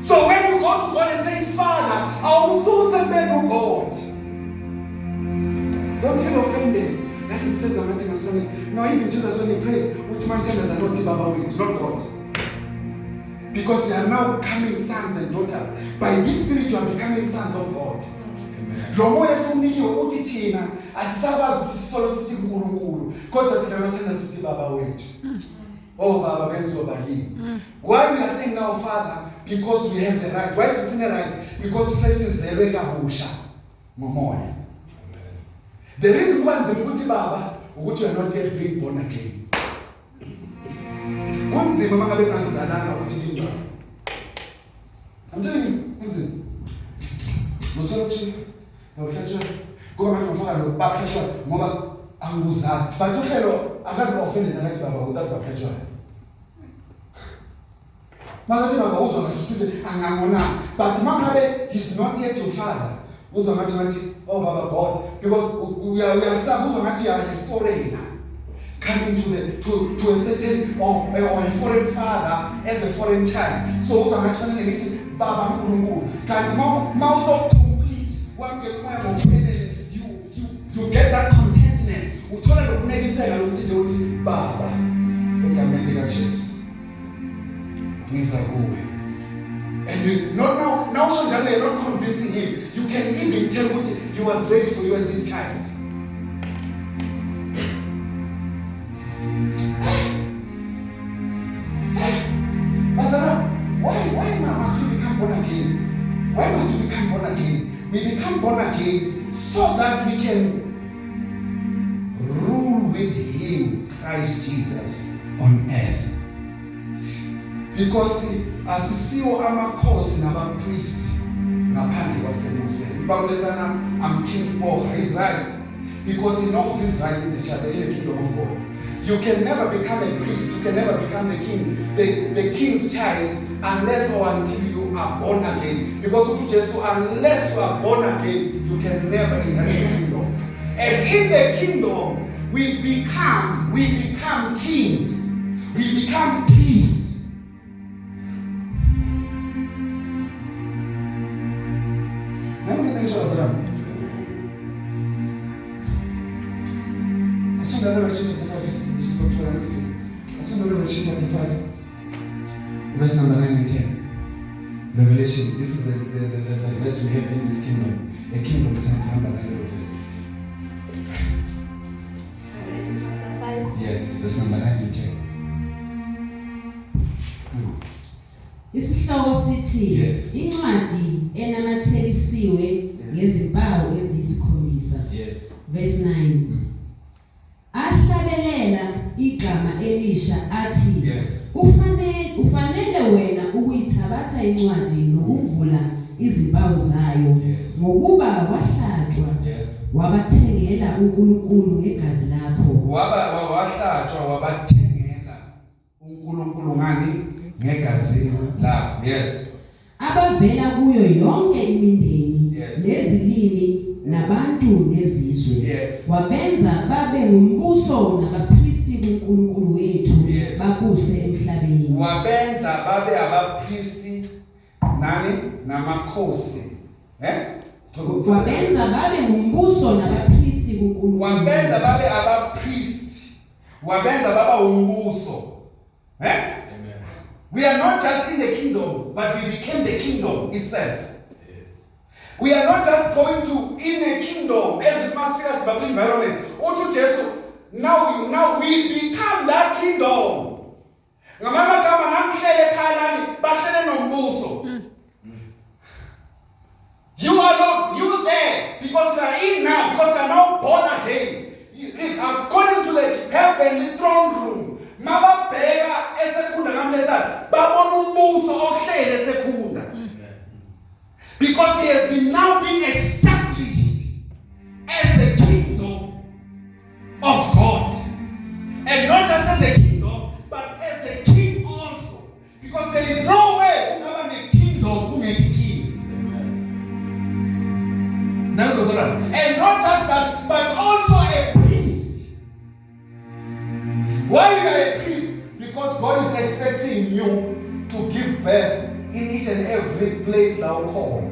So when you go to God and say, "Father," awususe ekubeni uGod. Don't feel offended. Yazi ngisezwa ngathi ngasilongile. No, even Jesus, when he prays, uthi manithandaza nothi Baba wethu, not God, because you are now becoming sons and daughters. By this spirit you are becoming sons of God. Lo moya esiwunikiwe uthi thina asisakwazi ukuthi sisolo sithi uNkulunkulu, kodwa thina masithanda sithi Baba wethu. Oh baba, bengizoba yini? Why we are saying now Father? Because we have the right. Why is sine right? Because sesizelwe kabusha ngomoya. The reason kuba nzima ukuthi baba ukuthi you are not yet being born again. Kunzima mangabe ngangizalanga ukuthi kimi baba. I'm telling you, kunzima. Musolo kuthi bawuhlatshwa kuba ngathi ngifaka lo bakhlatshwa ngoba anguzali, but uhlelo akabe offended nakathi baba without bakhlatshwa. Makathi baba uzwa ngathi futhi angangona, but mangabe he's not yet your father, uzwa ngathi oh baba God, because uyasaba, uzwa ngathi you are a foreigner coming to the to to a certain or a foreign father as a foreign child. So uzwa ngathi fanele ngithi baba uNkulunkulu, kanti ma uso complete wamkela umoya ngokuphelele, you get that contentness, uthola lokuneliseka lokuthi nje uthi baba egameni lika Jesu ngiza kuwe. And you, not now so njalo you're not convincing him. You can even tell ukuthi he was ready for you as his child. Pastor, why must we become born again? Why must we become born again? We become born again so that we can rule with him, Christ Jesus, on earth. Because asisiwo amakhosi nabapriest ngaphandle kwasemuseni. Bamlezana, I'm King Spoha. He's right. Because he knows he's right in the chapter, in the kingdom of God. You can never become a priest, you can never become the king, the king's child, unless or until you are born again. Because to Jesus, unless you are born again, you can never inherit the kingdom. And in the kingdom, we become kings, we become priests. Revelation chapter 5, verse number 9 and 10. Revelation, this is the verse we have in this kingdom. A kingdom sense, number 9 verse. Revelation chapter 5. Yes, verse number 9 and 10. Isihloko sithi yes. Incwadi enamathelisiwe ngezimpawu eziyisikhombisa. Yes. Verse 9. Ahlabelela igama elisha athi yes. Ufanele wena ukuyithabatha incwadi nokuvula izimpawu zayo yes. Ngokuba wahlatshwa yes. Wabathengela uNkulunkulu ngegazi lakho. Wahlatshwa wabathengela uNkulunkulu ngani? Ngegazi lakho. Yes. Abavela kuyo yonke imindeni yes. Nezilimi nabantu nezizwe yes. Wabenza babe ngumbuso nabapristi kuNkulunkulu wethu yes. Babuse emhlabeni. Wabenza babe abapristi nani namakhosi. Wabenza babe ngumbuso nabapristi kuNkulunkulu. Wabenza babe abapristi, wabenza baba umbuso. Amen. We are not just in the kingdom, but we became the kingdom itself. We are not just going to in the kingdom as if must figure about environment. Uthi Jesu, now we become that kingdom. Ngamagama namhlele ekhaya lami bahlele nombuso. You are not you there because you are in now, because you are now born again. According to the heavenly throne room, mababheka esekhunda ngamlethana babona umbuso ohlele esekhunda. Because he has been now being established as a kingdom of God. And not just as a kingdom, but as a king also. Because there is no way ungaba ne kingdom kungekho king. And not just that, but also a priest. Why you are a priest? Because God is expecting you to give birth in each and every place thou call.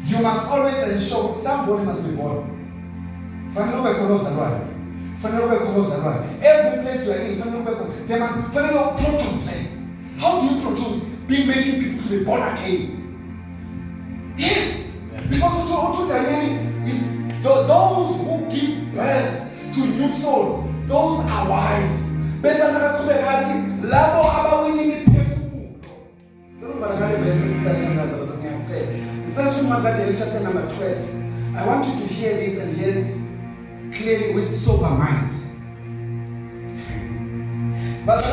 You must always ensure somebody must be born. Every place you are in, there must be produce. How do you produce? Be making people to be born again. Yes. Because Daniel is those who give birth to new souls, those are wise. Labo abawini imiphefumulo. Chapter number 12. I want you to hear this and hear it clearly with sober mind. But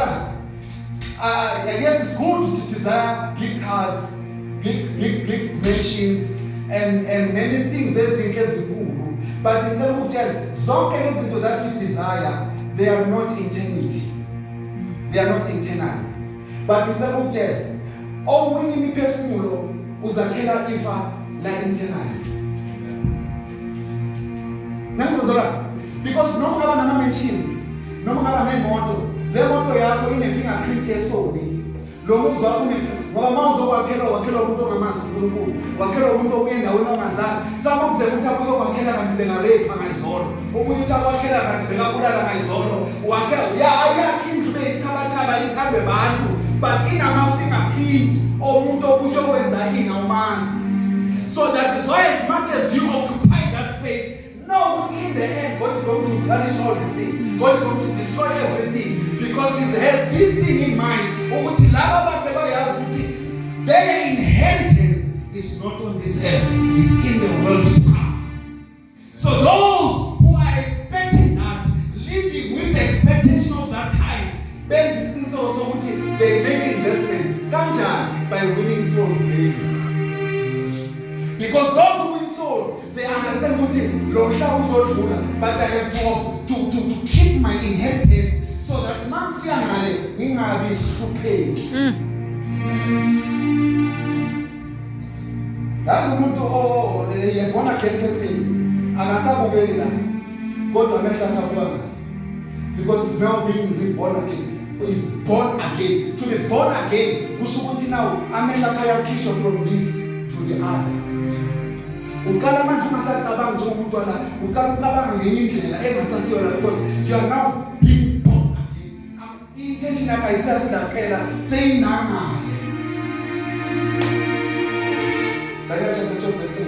yes, it's good to desire big cars, big big big mansions and many things ezinhle ezinkulu, but ngicela ukutshela, zonke lezi zinto that we desire, they are not eternity, they are not eternal. But ngicela ukutshela, owina imiphefumulo uzakhela ifa la eternal. Nangizozala, because noma ungaba nama mansions, noma ungaba nemoto, le moto yakho ine fingerprint yesoni. Lo muzi wakho une, ngoba uma uzokwakhela, wakhela umuntu ongamazi uNkulunkulu, wakhela umuntu obuye endaweni ongazazi. Some of them uthi abuye kwakhela kanti benga-rape ngayizolo, omunye uthi akwakhela kanti bekabulala ngayizolo. Wakhela ya ayakhe indlu beyisithabathaba, ithandwe bantu, but inama fingerprint omuntu obuye okwenza ini awumazi. So that is why, as much as you occupy that space, know ukuthi in the end God is going to tarnish all this thing. God is going to destroy everything, because he has this thing in mind ukuthi laba bakhe bayazi ukuthi their inheritance is not on this earth, it's in the world to come. So those who are expecting that, living with the expectation of that kind, benza isiqiniseko sokuthi they make investment. Kanjani? By winning souls daily, because those who win souls, they understand ukuthi lo mhlaba uzodlula, but I have to keep my inheritance so that mangifika ngale ngingabi isihlupheki. Yazi umuntu o born again person akasabukeli la, kodwa amehlo akhe abuka ngale, because he's now being reborn again, is born again. To be born again kusho ukuthi now amehlo akhe ayakhishwa from this to the other. Uqala manje ungasacabanga njengomuntu wala, uqala ucabanga ngenye indlela engasasiyona, because you are now being born again. I-intention yakho ayisasila kuphela, seyinangale. Daniel chapter 12 verse 3.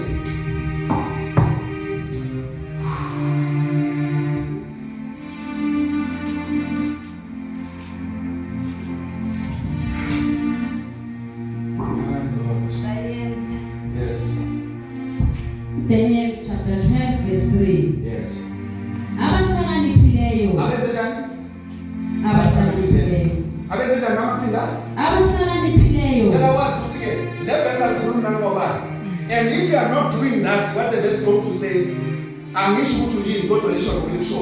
My God. Daniel. Yes. Daniel chapter 12 verse 3. Yes. Abahlakaniphileyo. Abenze njani? Abahlakaniphileyo. Abenze njani, mama? Phinda. Abahlakaniphileyo. Phela wazi ukuthi ke le verse alikhulumi nangoba. And if you are not doing that, what the verse is going to say, angisho ukuthi uyini, kodwa lisho lokhu likusho.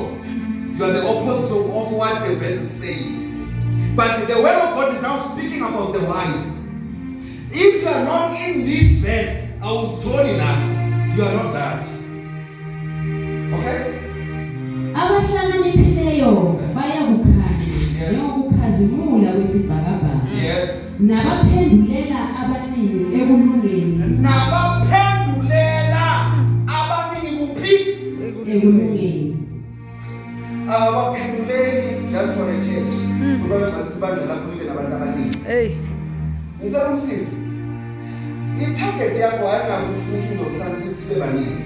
You are the opposite of what the verse is saying. But the word of God is now speaking about the wise. If you are not in this verse, awuzitholi la, you are not that. Okay? Abahlakaniphileyo bayakukhanya njengokukhazimula kwesibhakabhaka. Nabaphendulela abaningi ekulungeni. Nabaphendulela abaningi kuphi? Ekulungeni. Abaphenduleli just for a church. Kuba xa sibandla lakho libe nabantu abaningi. Hey. Ngicela ungisize. I-target yakho ayingabi ukuthi ufuna i-Kingdom Son sibe baningi.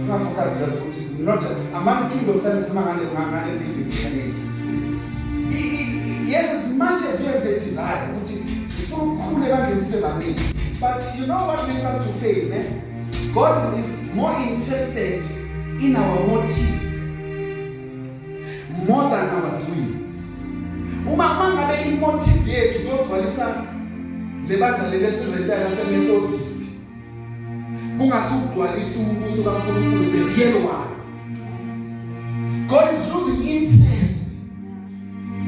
Unga-focus just ukuthi not among Kingdom Son, ikhuluma ngale building eternity. Yes, as much as you have the desire ukuthi sifuna ukukhula ebandleni sibe baningi. But you know what makes us to fail, ne? God is more interested in our motive more than our doing. Uma mangabe i-motive yethu kuyogcwalisa lebandla leli esirentayo laseMethodist, kungasugcwalisa umbuso kaNkulunkulu, the real one, God is losing interest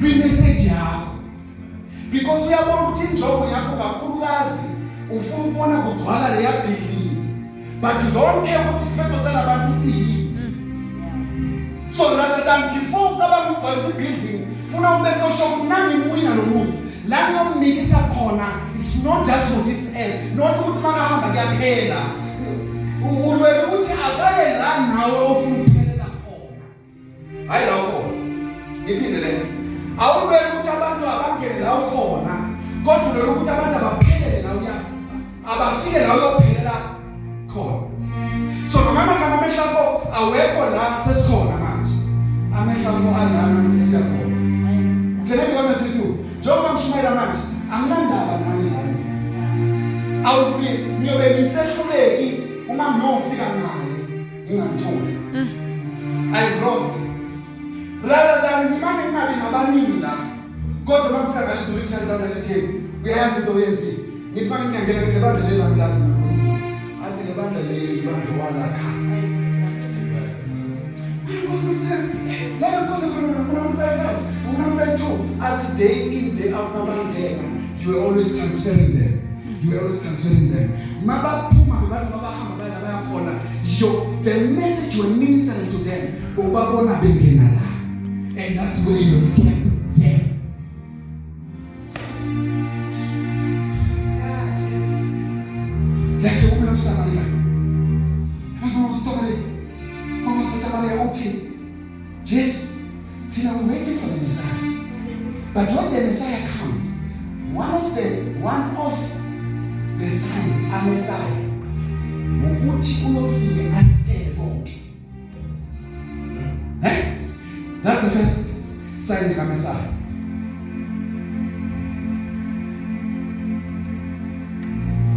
kwi-message yakho, because uyabona ukuthi injongo yakho kakhulukazi ufuna ukubona kugcwala leya building, but you don't care ukuthi isiphetho salabantu siyini. So rather than before ucabanga ukugcwalisa i-building, funa ube sosho ukuthi nangimwina lo muntu la ngiyomnikisa khona, it's not just for this earth, not ukuthi makahamba kuyaphela. Ulwela ukuthi akaye la nawe ofuna ukuphelela khona, hayi la khona. Ngiphinde le, awulwela ukuthi abantu abangene la ukhona, kodwa ulwela ukuthi abantu abaphelele la uya, abafike la uyophelela khona. So noma amagama, amehlo akho awekho la sesikhona manje, amehlo akho alana esiyakhona. Can I be honest with you? Njengoba ngishumayela manje, anginandaba nani lami. Awubi ngiyobe ngisehluleki uma ngiyofika ngale ngingangitholi. I've lost. Rather than ngimane ngingabi nabaningi la, kodwa mangifika ngale izolo ichance letheni, uyayazi into oyenzile. Ngithi mangingangena ngithi bandla leli angilazi naNkulunkulu. Athi le bandla leli ibandla walakha. Nkosi Mr. La nkonzo khona ngifuna abantu bayi-5, ngifuna abantu bayi-2. Athi day in day out mabangena, you were always transferring them. You were always transferring them. Mabaphuma bebantu mabahamba baya bayakhona. Yo, the message you were ministering to them, bobabona bengena la. And that's where you have kept them. Like the woman of Samaria. Mama of Samaria. Mama of Samaria uthi, Jesu, thina we're waiting for the Messiah. But when the Messiah comes, one of the signs a Messiah ukuthi uyofike asitshele konke. Eh? That's the first sign ka Messiah.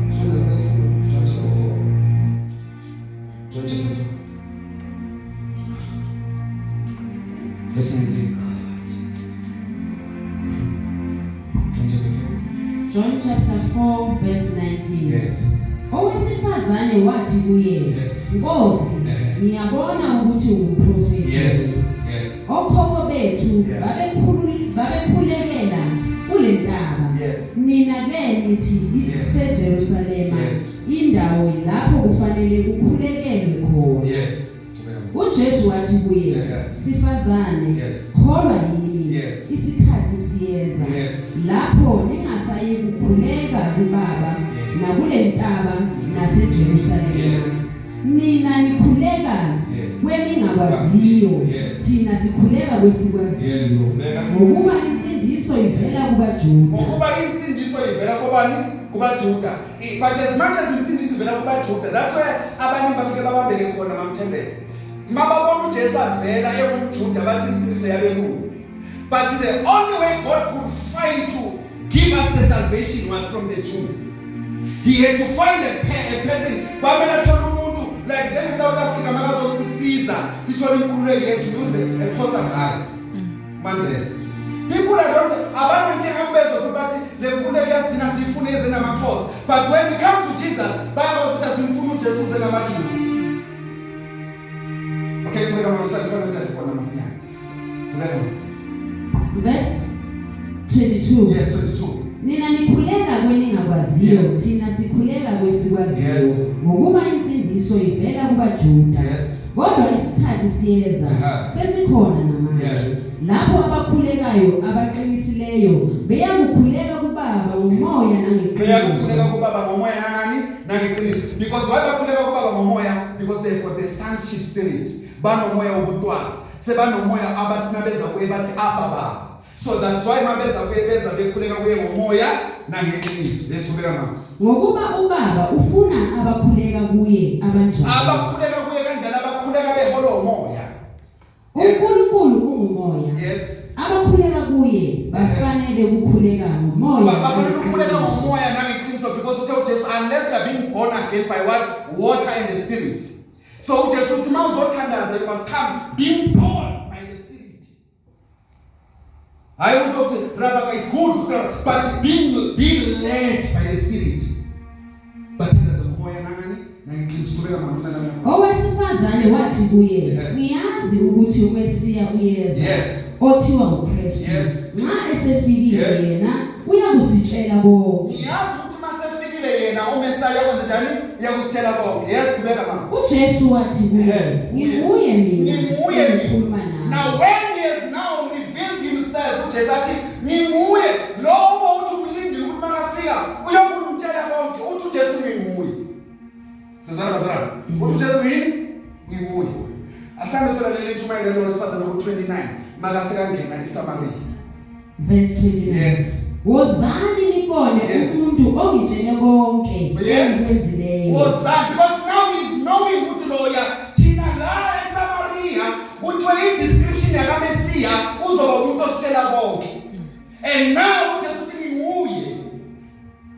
John chapter 4. John chapter 4. Verse 19. John chapter 4. John chapter 4 verse 19. Yes. Owesifazane wathi kuye, "Nkosi, ngiyabona ukuthi ungumprofeti. Yes. Okhokho bethu babekhulekela kule ntaba. Nina ke nithi iseJerusalema indawo lapho kufanele kukhulekelwe khona." uJesu wathi kuye, "Sifazane, kholwa yimi, isikhathi siyeza lapho ningasayi kukhuleka kuBaba nakule ntaba naseJerusalema. Nina nikhuleka kweningakwaziyo, thina sikhuleka kwesikwaziyo, ngokuba insindiso ivela kubaJuda." Ngokuba insindiso ivela kubani? KubaJuda. But as much as insindiso ivela kubaJuda, that's why abaningi bafike babambeke khona mamthembele. Mababona uJesu avela engumJuda bathi insindiso yabelungu. But the only way God could find to give us the salvation was from the Jew. He had to find a person, kwamele athole umuntu like njenge South Africa makazosisiza sithole inkululeko yethu, use a Xhosa guy. Mandela. People are don't abanankinga kubezwa futhi bathi le nkululeko yasidina siyifune eze namaXhosa. But when we come to Jesus, bayakwazi ukuthi asimfuni uJesu uze namaJuda. Okay, qhubeka mama, sali khona njani khona masinyane. Qhubeka mama. Verse 22. Yes, 22. Nina nikhuleka kweningakwaziyo, thina sikhuleka kwesikwaziyo, ngokuba insindiso ivela kubaJuda. Kodwa isikhathi siyeza, sesikhona namanje, lapho abakhulekayo abaqinisileyo beyakukhuleka kuBaba ngomoya nangeqiniso. Beyakukhuleka kubaba ngomoya nangani? Nangeqiniso. Because why bakhuleka kubaba ngomoya? Because they've got the sonship spirit. Banomoya wobuntwana. Sebanomoya abathi nabeza kuye bathi, "Abba Baba." So that's why mabeza kuye beza bekhuleka kuye ngomoya nangeqiniso. Besiqhubeka mama. Ngokuba uBaba ufuna abakhuleka kuye abanjalo. Abakhuleka kuye kanjani? Abakhuleka beholwa umoya. UNkulunkulu ungumoya. Abakhuleka kuye bafanele ukukhuleka ngomoya Bafanele ukukhuleka nangeqiniso. Ngomoya nangeqiniso, because uthe uJesu, unless you are being born again by what? Water and the Spirit. So uJesu uthi mawuzothandaza, you must come being born by the Spirit. Hayi umuntu othi rabaka, it's good, but being led by the Spirit. Bathandaza ngomoya nangani? Nangeqiniso. Qhubeka mama, mntana wami. Owesifazane wathi kuye, "Ngiyazi ukuthi uMesiya uyeza, othiwa uKristu. Nxa esefikile yena uyakusitshela konke." Ngiyazi ukuthi masefikile yena uMesaya kwenze njani? Uyakusitshela konke. Yes, qhubeka mama. UJesu wathi kuye, "Nginguye mina Nginguye mina. engikhuluma nawe." Now when he has now revealed himself, uJesu athi nginguye lo uthi umlindile ukuthi makafika uyokumtshela konke. Uthi uJesu nginguye. Sizwana bazalwane? Uthi uJesu yini? Nginguye. Asambe solalela intshumayelo lo wesifazane ku-29 makasekangena iSamaria. Verse 29. Yes. "Wozani nibone umuntu ongitshele konke engikwenzileyo." Wozani, because now he's knowing ukuthi loya thina la eSamaria kuthiwe i-description yakaMesiya uzoba umuntu ositshela konke. And now uJesu uthi nginguye.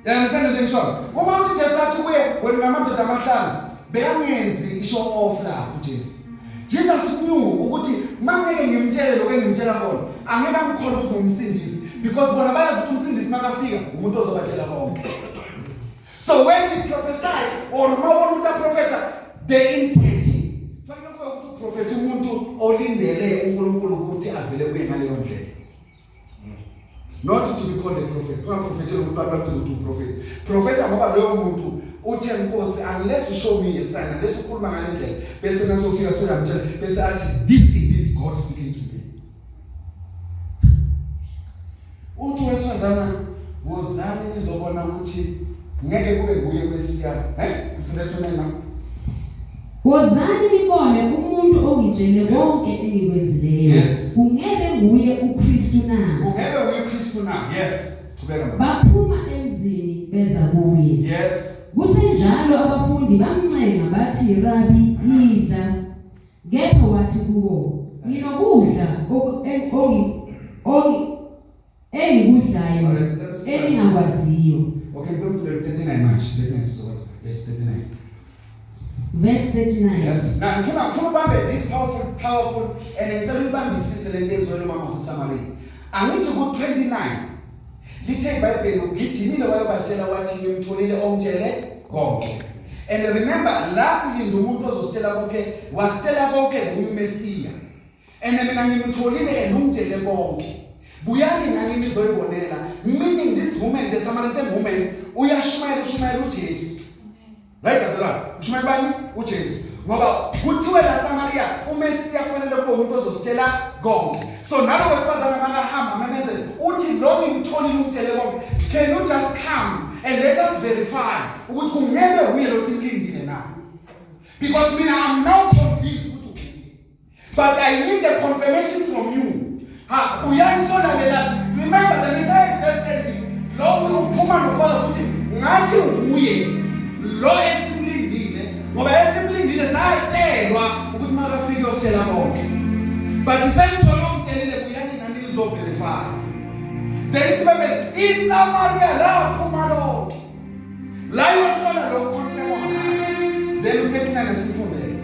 You understand le ngisho? Uma uthi Jesu athi kuye wena namadoda amahlanu, bekangenzi ishow off lapho uJesu. Jesus knew ukuthi mangeke ngimtshele lokho engimtshela kona, angeke angikholwe ukuthi ngumsindisi, because bona bayazi ukuthi umsindisi makafika umuntu ozobatshela konke. So when we prophesy or mawubona umuntu aprofeta, the intention fanele kube ukuthi uprofeta umuntu olindele uNkulunkulu ukuthi avele kuye ngaleyo ndlela. Not to be called a prophet. Ungaprofeteli ukuthi abantu bakubize ukuthi uprofet. Profeta ngoba loyo muntu uthe, "Nkosi, unless you show me a sign, unless ukhuluma ngale ndlela," bese nasofika soyamtshela, bese athi, "This indeed God speaking to me." Uthi wesifazana, "Wozani nizobona ukuthi ngeke kube nguye Mesiya." Mfundethu nena. Wozani nibone umuntu ongitshele konke engikwenzileyo. Kungebe nguye uKristu na? Kungebe nguye uKristu na? Yes. Qhubeka, mama. Baphuma emzini beza kuye. Kusenjalo abafundi bamncenga bathi, "Rabi, yidla." Kepha wathi kubo, "Nginokudla oku- engi ongi ongi engikudlayo Alright, that's eningakwaziyo." Okay, don't forget 39 manje. 39 sizokwazi. Yes, 39. Verse 39. Yes. Now ngifuna ubambe this powerful powerful and ngicela uyibambisise lento yenziwe lo mama waseSamaria. Angithi ku 29 lithe iBhayibheli ugijimile wayobatshela, wathi, "Ngimtholile ongitshele konke." And remember, la silinda umuntu ozositshela konke, wasitshela konke nguye uMesiya. And mina ngimtholile and ungitshele konke. Buyani nani nizoyibonela. Meaning this woman, the Samaritan woman, uyashumayela, ushumayela uJesu. Right, bazalwane? Ushumayela bani? UJesu. Ngoba kuthiwe la Samaria uMesiya kufanele kube umuntu ozositshela konke. So nalo wesifazana makahamba amemezele uthi, "Lo ngimtholile, ungitshele konke. Can you just come and let us verify ukuthi kungebe uye lo simlindile na? Because mina I'm now convinced ukuthi uye. But I need the confirmation from you. Ha, uyani solalela. Remember, the Messiah is there standing. Lo uphuma nofakazi ukuthi ngathi uye lo esimlindile, ngoba esimlindile satshelwa ukuthi makafika uyositshela konke. But semthola, umtshelile, buyani nani nizoverify." Then ithi Bible iSamaria laphuma lonke. La yohlola lo confirm ngayo. Then u39 esifundele.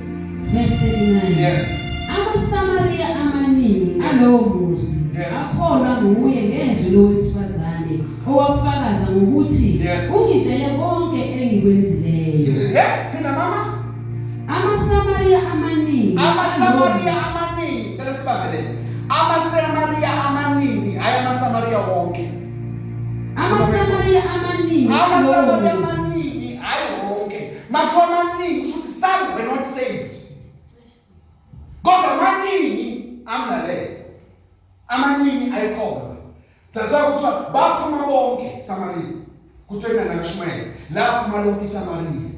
Verse 39. Yes. AmaSamariya amaningi alowo muzi akholwa nguye ngezwi lowesifazane owafakaza ngokuthi, "Ungitshele konke engikwenzileyo." Yeah, phina mama. AmaSamariya amaningi AmaSamaria alowo muzi. Amaningi, cela sibambe le. AmaSamaria amaningi, hayi amaSamaria wonke. AmaSamariya amaningi alowo AmaSamaria muzi. Amaningi, hayi wonke. Mathiwa amaningi kusho ukuthi some were not saved. Kodwa amaningi amlalela. Amaningi ayikholwa. That's why kuthiwa baphuma bonke Samaria. Kuthiwa inana kashumayela. Laphuma lonke iSamaria.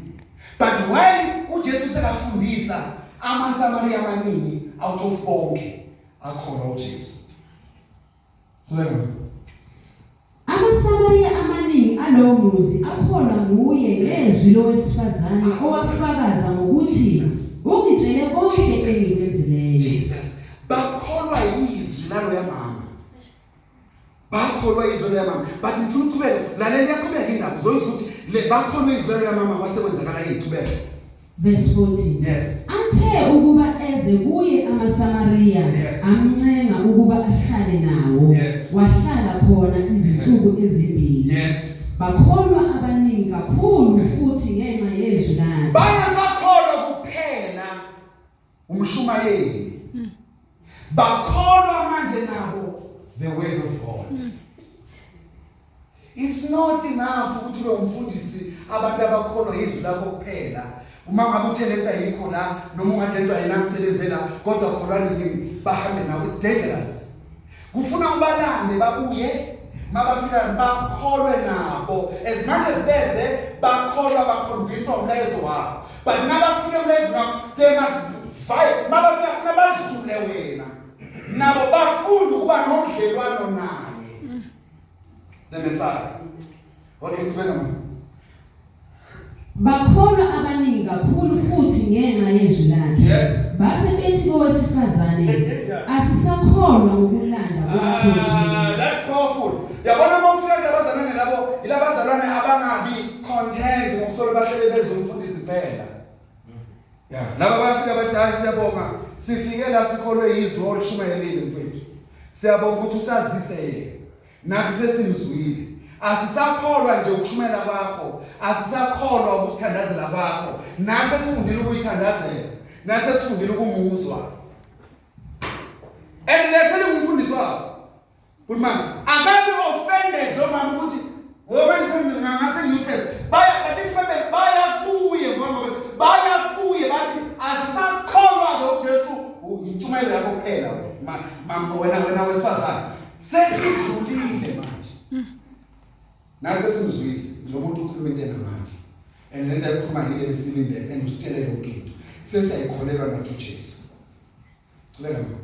But while uJesu sekafundisa amaSamaria amaningi out of bonke akholwa uJesu. Qhubeka. AmaSamariya amaningi alowo muzi akholwa nguye ngezwi lowesifazane owafakaza ngokuthi, "Ungitshele konke engikwenzileyo." Jesus. Bakholwa izwi lalo yamama. Bakholwa izwi lalo yamama. But ngifuna ukuqhubeka, lalela, iyaqhubeka indaba. Uzoyizwa ukuthi le bakholwa izwi lalo yamama kwasekwenzakala iqhubeka. Verse 40. Yes. Athe ukuba eze kuye amaSamariya, amncenga ukuba ahlale nawo. Wahlala khona izinsuku ezimbili. Bakholwa abaningi kakhulu futhi ngenxa yezwi lakhe. Bangasakholwa kuphela umshumayeli. Bakholwa manje nabo the word of God. It's not enough ukuthi ube umfundisi, abantu abakholwa izwi lakho kuphela. Uma ngabe uthe lento ayikho la, noma ungathi lento ayinamsebenzi la, kodwa kholwani yimi, bahambe nawe, it's dangerous. Kufuna ubalande babuye, mabafika bakholwe nabo, as much as beze bakholwa, baconvince umlayezo wakho, but nabafika umlayezo wakho they must fight. Mabafika kufuna badlule wena, nabo bafunde ukuba nobudlelwano naye the Messiah. Okay, qhubeka mama. Bakholwa abaningi kakhulu futhi ngenxa yezwi lakhe. Base bethi kowesifazane, "Asisakholwa ngokulanda kwakho nje." Ah, that's powerful. Yabona uma ufika kulabazalwane labo, ilabazalwane abangabi content ngokusolo bahlele bezomfundisi kuphela. Yeah, laba bayafika bathi, "Hayi, siyabonga. Sifike la sikholwe izwi olishumayelile mfethu. Siyabonga ukuthi usazise yena. Nathi sesimzwile. Asisakholwa nje ukushumela kwakho, asisakholwa ukusithandazela kwakho. Nathi sifundile ukuyithandazela, nathi sifundile ukumuzwa. And they are telling umfundisi wabo ukuthi mama akabi offended lo mama ukuthi ngoba manje useless. Baya bathi babe baya kuye, ngoba baya kuye bathi asisakholwa ke uJesu, intshumayelo yakho kuphela wena mama, wena wesifazane. Sesidlulile manje. Nathi sesimzwile lo muntu ukhuluma into enamandla, and lento ayikhuluma yile besilindele, and usitshele yonke into, sesiyayikholelwa nathi uJesu. Qhubeka, mama.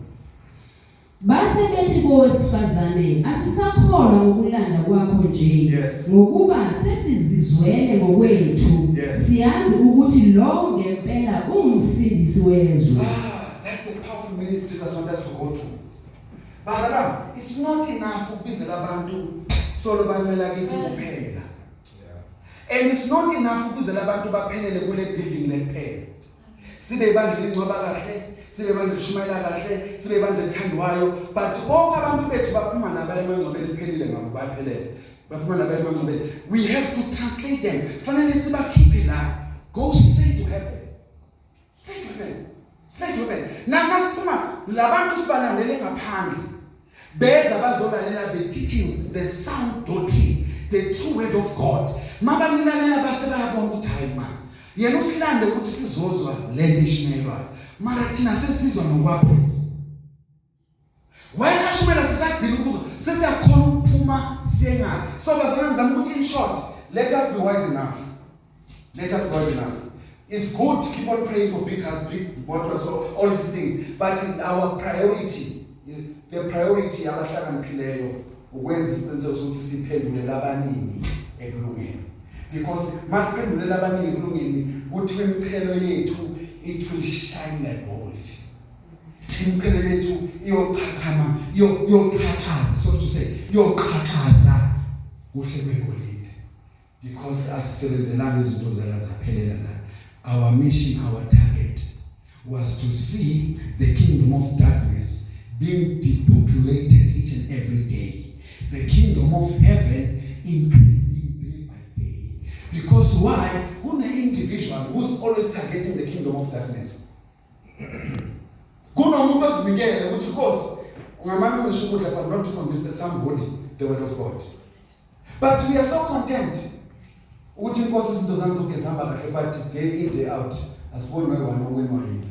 Base bethi kowesifazane, asisakholwa ngokulanda kwakho nje, ngokuba sesizizwele ngokwethu, siyazi ukuthi lo ngempela ungumsindisi wezwe. Ah, that's the powerful ministry Jesus wants us to go to. Bazalwane, it's not enough ukubizela abantu solo bancela kithi kuphela. And it's not enough ukubizela abantu baphelele kule building le kuphela. Sibe ibandla lingcwaba kahle, sibe ibandla lishumayela kahle, sibe ibandla lithandwayo, but bonke abantu bethu baphuma nabo emangcwabeni, iphelile ngabo, baphelele. Baphuma nabo emangcwabeni. We have to translate them. Fanele sibakhiphe la. Go straight to heaven. Straight to heaven. Straight to heaven. Na masiphuma labantu sibalandele ngaphandle. Beza bazolalela the teachings, the sound doctrine, the true word of God. Mabanilalela base bayabona ukuthi hayi man, yena usilande ukuthi sizozwa le nto eshunyayelwayo. Mara thina sesizwa nokwaphezulu. Wena ashumela sisagcina ukuzwa, sesiyakhona ukuphuma siye ngaphi. So bazalwane, ngizama ukuthi in short, let us be wise enough. Let us be wise enough. It's good to keep on praying for big cars, big motors, so all these things. But in our priority, the priority abahlakaniphileyo ukwenza isiqiniseko sokuthi siphendule labaningi ekulungeni. Because masiphendule labaningi ekulungeni, kuthi imiqhele yethu, it will shine like gold. Imiqhele yethu iyoqhaqhama, iyoqhaqhaza, so to say, iyoqhaqhaza kuhle kwegolide. Because asisebenzelanga izinto zaka zaphelela la. Our mission, our target was to see the kingdom of darkness being depopulated each and every day, the kingdom of heaven increasing day by day. Because why? Kune individual who's always targeting the kingdom of darkness. Kunomuntu ozinikele ukuthi Nkosi ungamane ungisho ukudla, but not to convince somebody the word of God. But we are so content ukuthi inkosi izinto zami zonke zihamba kahle, but day in, day out asiboni noyi-one owinwa yini.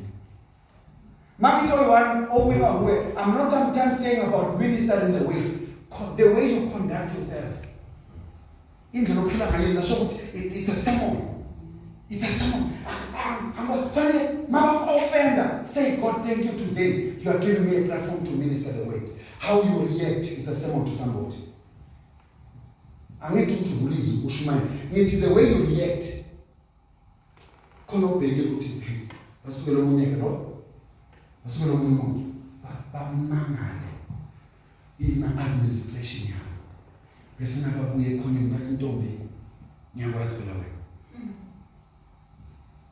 Mangithi oyi-one owinwa nguwe, I'm not sometimes saying about ministering the way, the way you conduct yourself, indlela ophila ngayo, yenza sure ukuthi it's a sermon, it's a sermon. Fanele mabaku-offenda, say, "God, thank you, today you are giving me a platform to minister the word." How you react, it's a sermon to somebody. Angithi ukuthi uvula izwi ushumayela, ngithi the way you react khona ubhekile ukuthi basukele omunye ke lo, basukele omunye umuntu, bamangale ina administration yabo, bese nababuye ekhoneni bathi, "Ntombi, ngiyakwazi phela wena,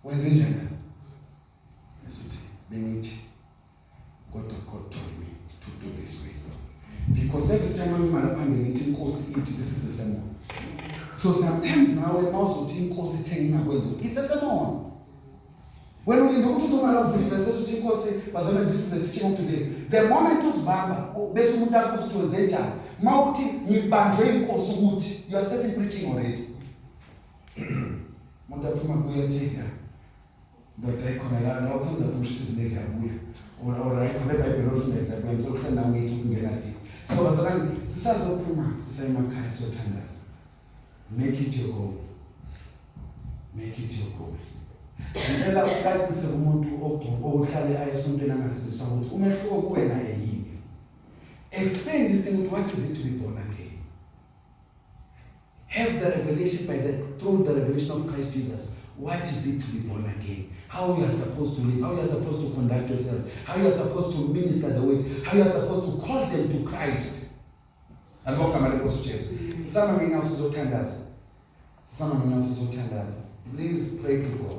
wenze njani la?" Bese uthi, "Bengithi, kodwa God told me to do this way." Because every time angima lapha ngithi inkosi ithi, this is a sermon. So sometimes nawe mawuzothi inkosi ithe ngingakwenza, it's a sermon. Wena ulinde ukuthi uzomala uvula ivesi bese uthi inkosi. Bazalwane, this is the teaching of today. The moment uzibamba bese umuntu akubuza ukuthi wenze njani, mawuthi ngibanjwe inkosi ukuthi, you are starting preaching already. Umuntu aphuma kuye athi, "Ya ndoda, ayikhona la la ukhonza kusho ukuthi izinto ziyabuya," or ayikhona eBhayibheli olifunda ziyabuya. Ngicela ukuhlala nawe, ngithi ukungena deep. So bazalwane, sisazophuma sisaya emakhaya, siyothandaza. Make it your goal, make it your goal. Ngicela ucacise kumuntu ohlale aye esontweni angasizwa ukuthi umehluko kuwe naye yini. Explain this thing ukuthi what is it to be born again. Have the revelation by the through the revelation of Christ Jesus, what is it to be born again, how you are supposed to live, how you are supposed to conduct yourself, how you are supposed to minister the way, how you are supposed to call them to Christ. Alibonke igama lenkosi uJesu. Sisama ngenyawo sizothandaza, sisama ngenyawo sizothandaza. Please pray to God.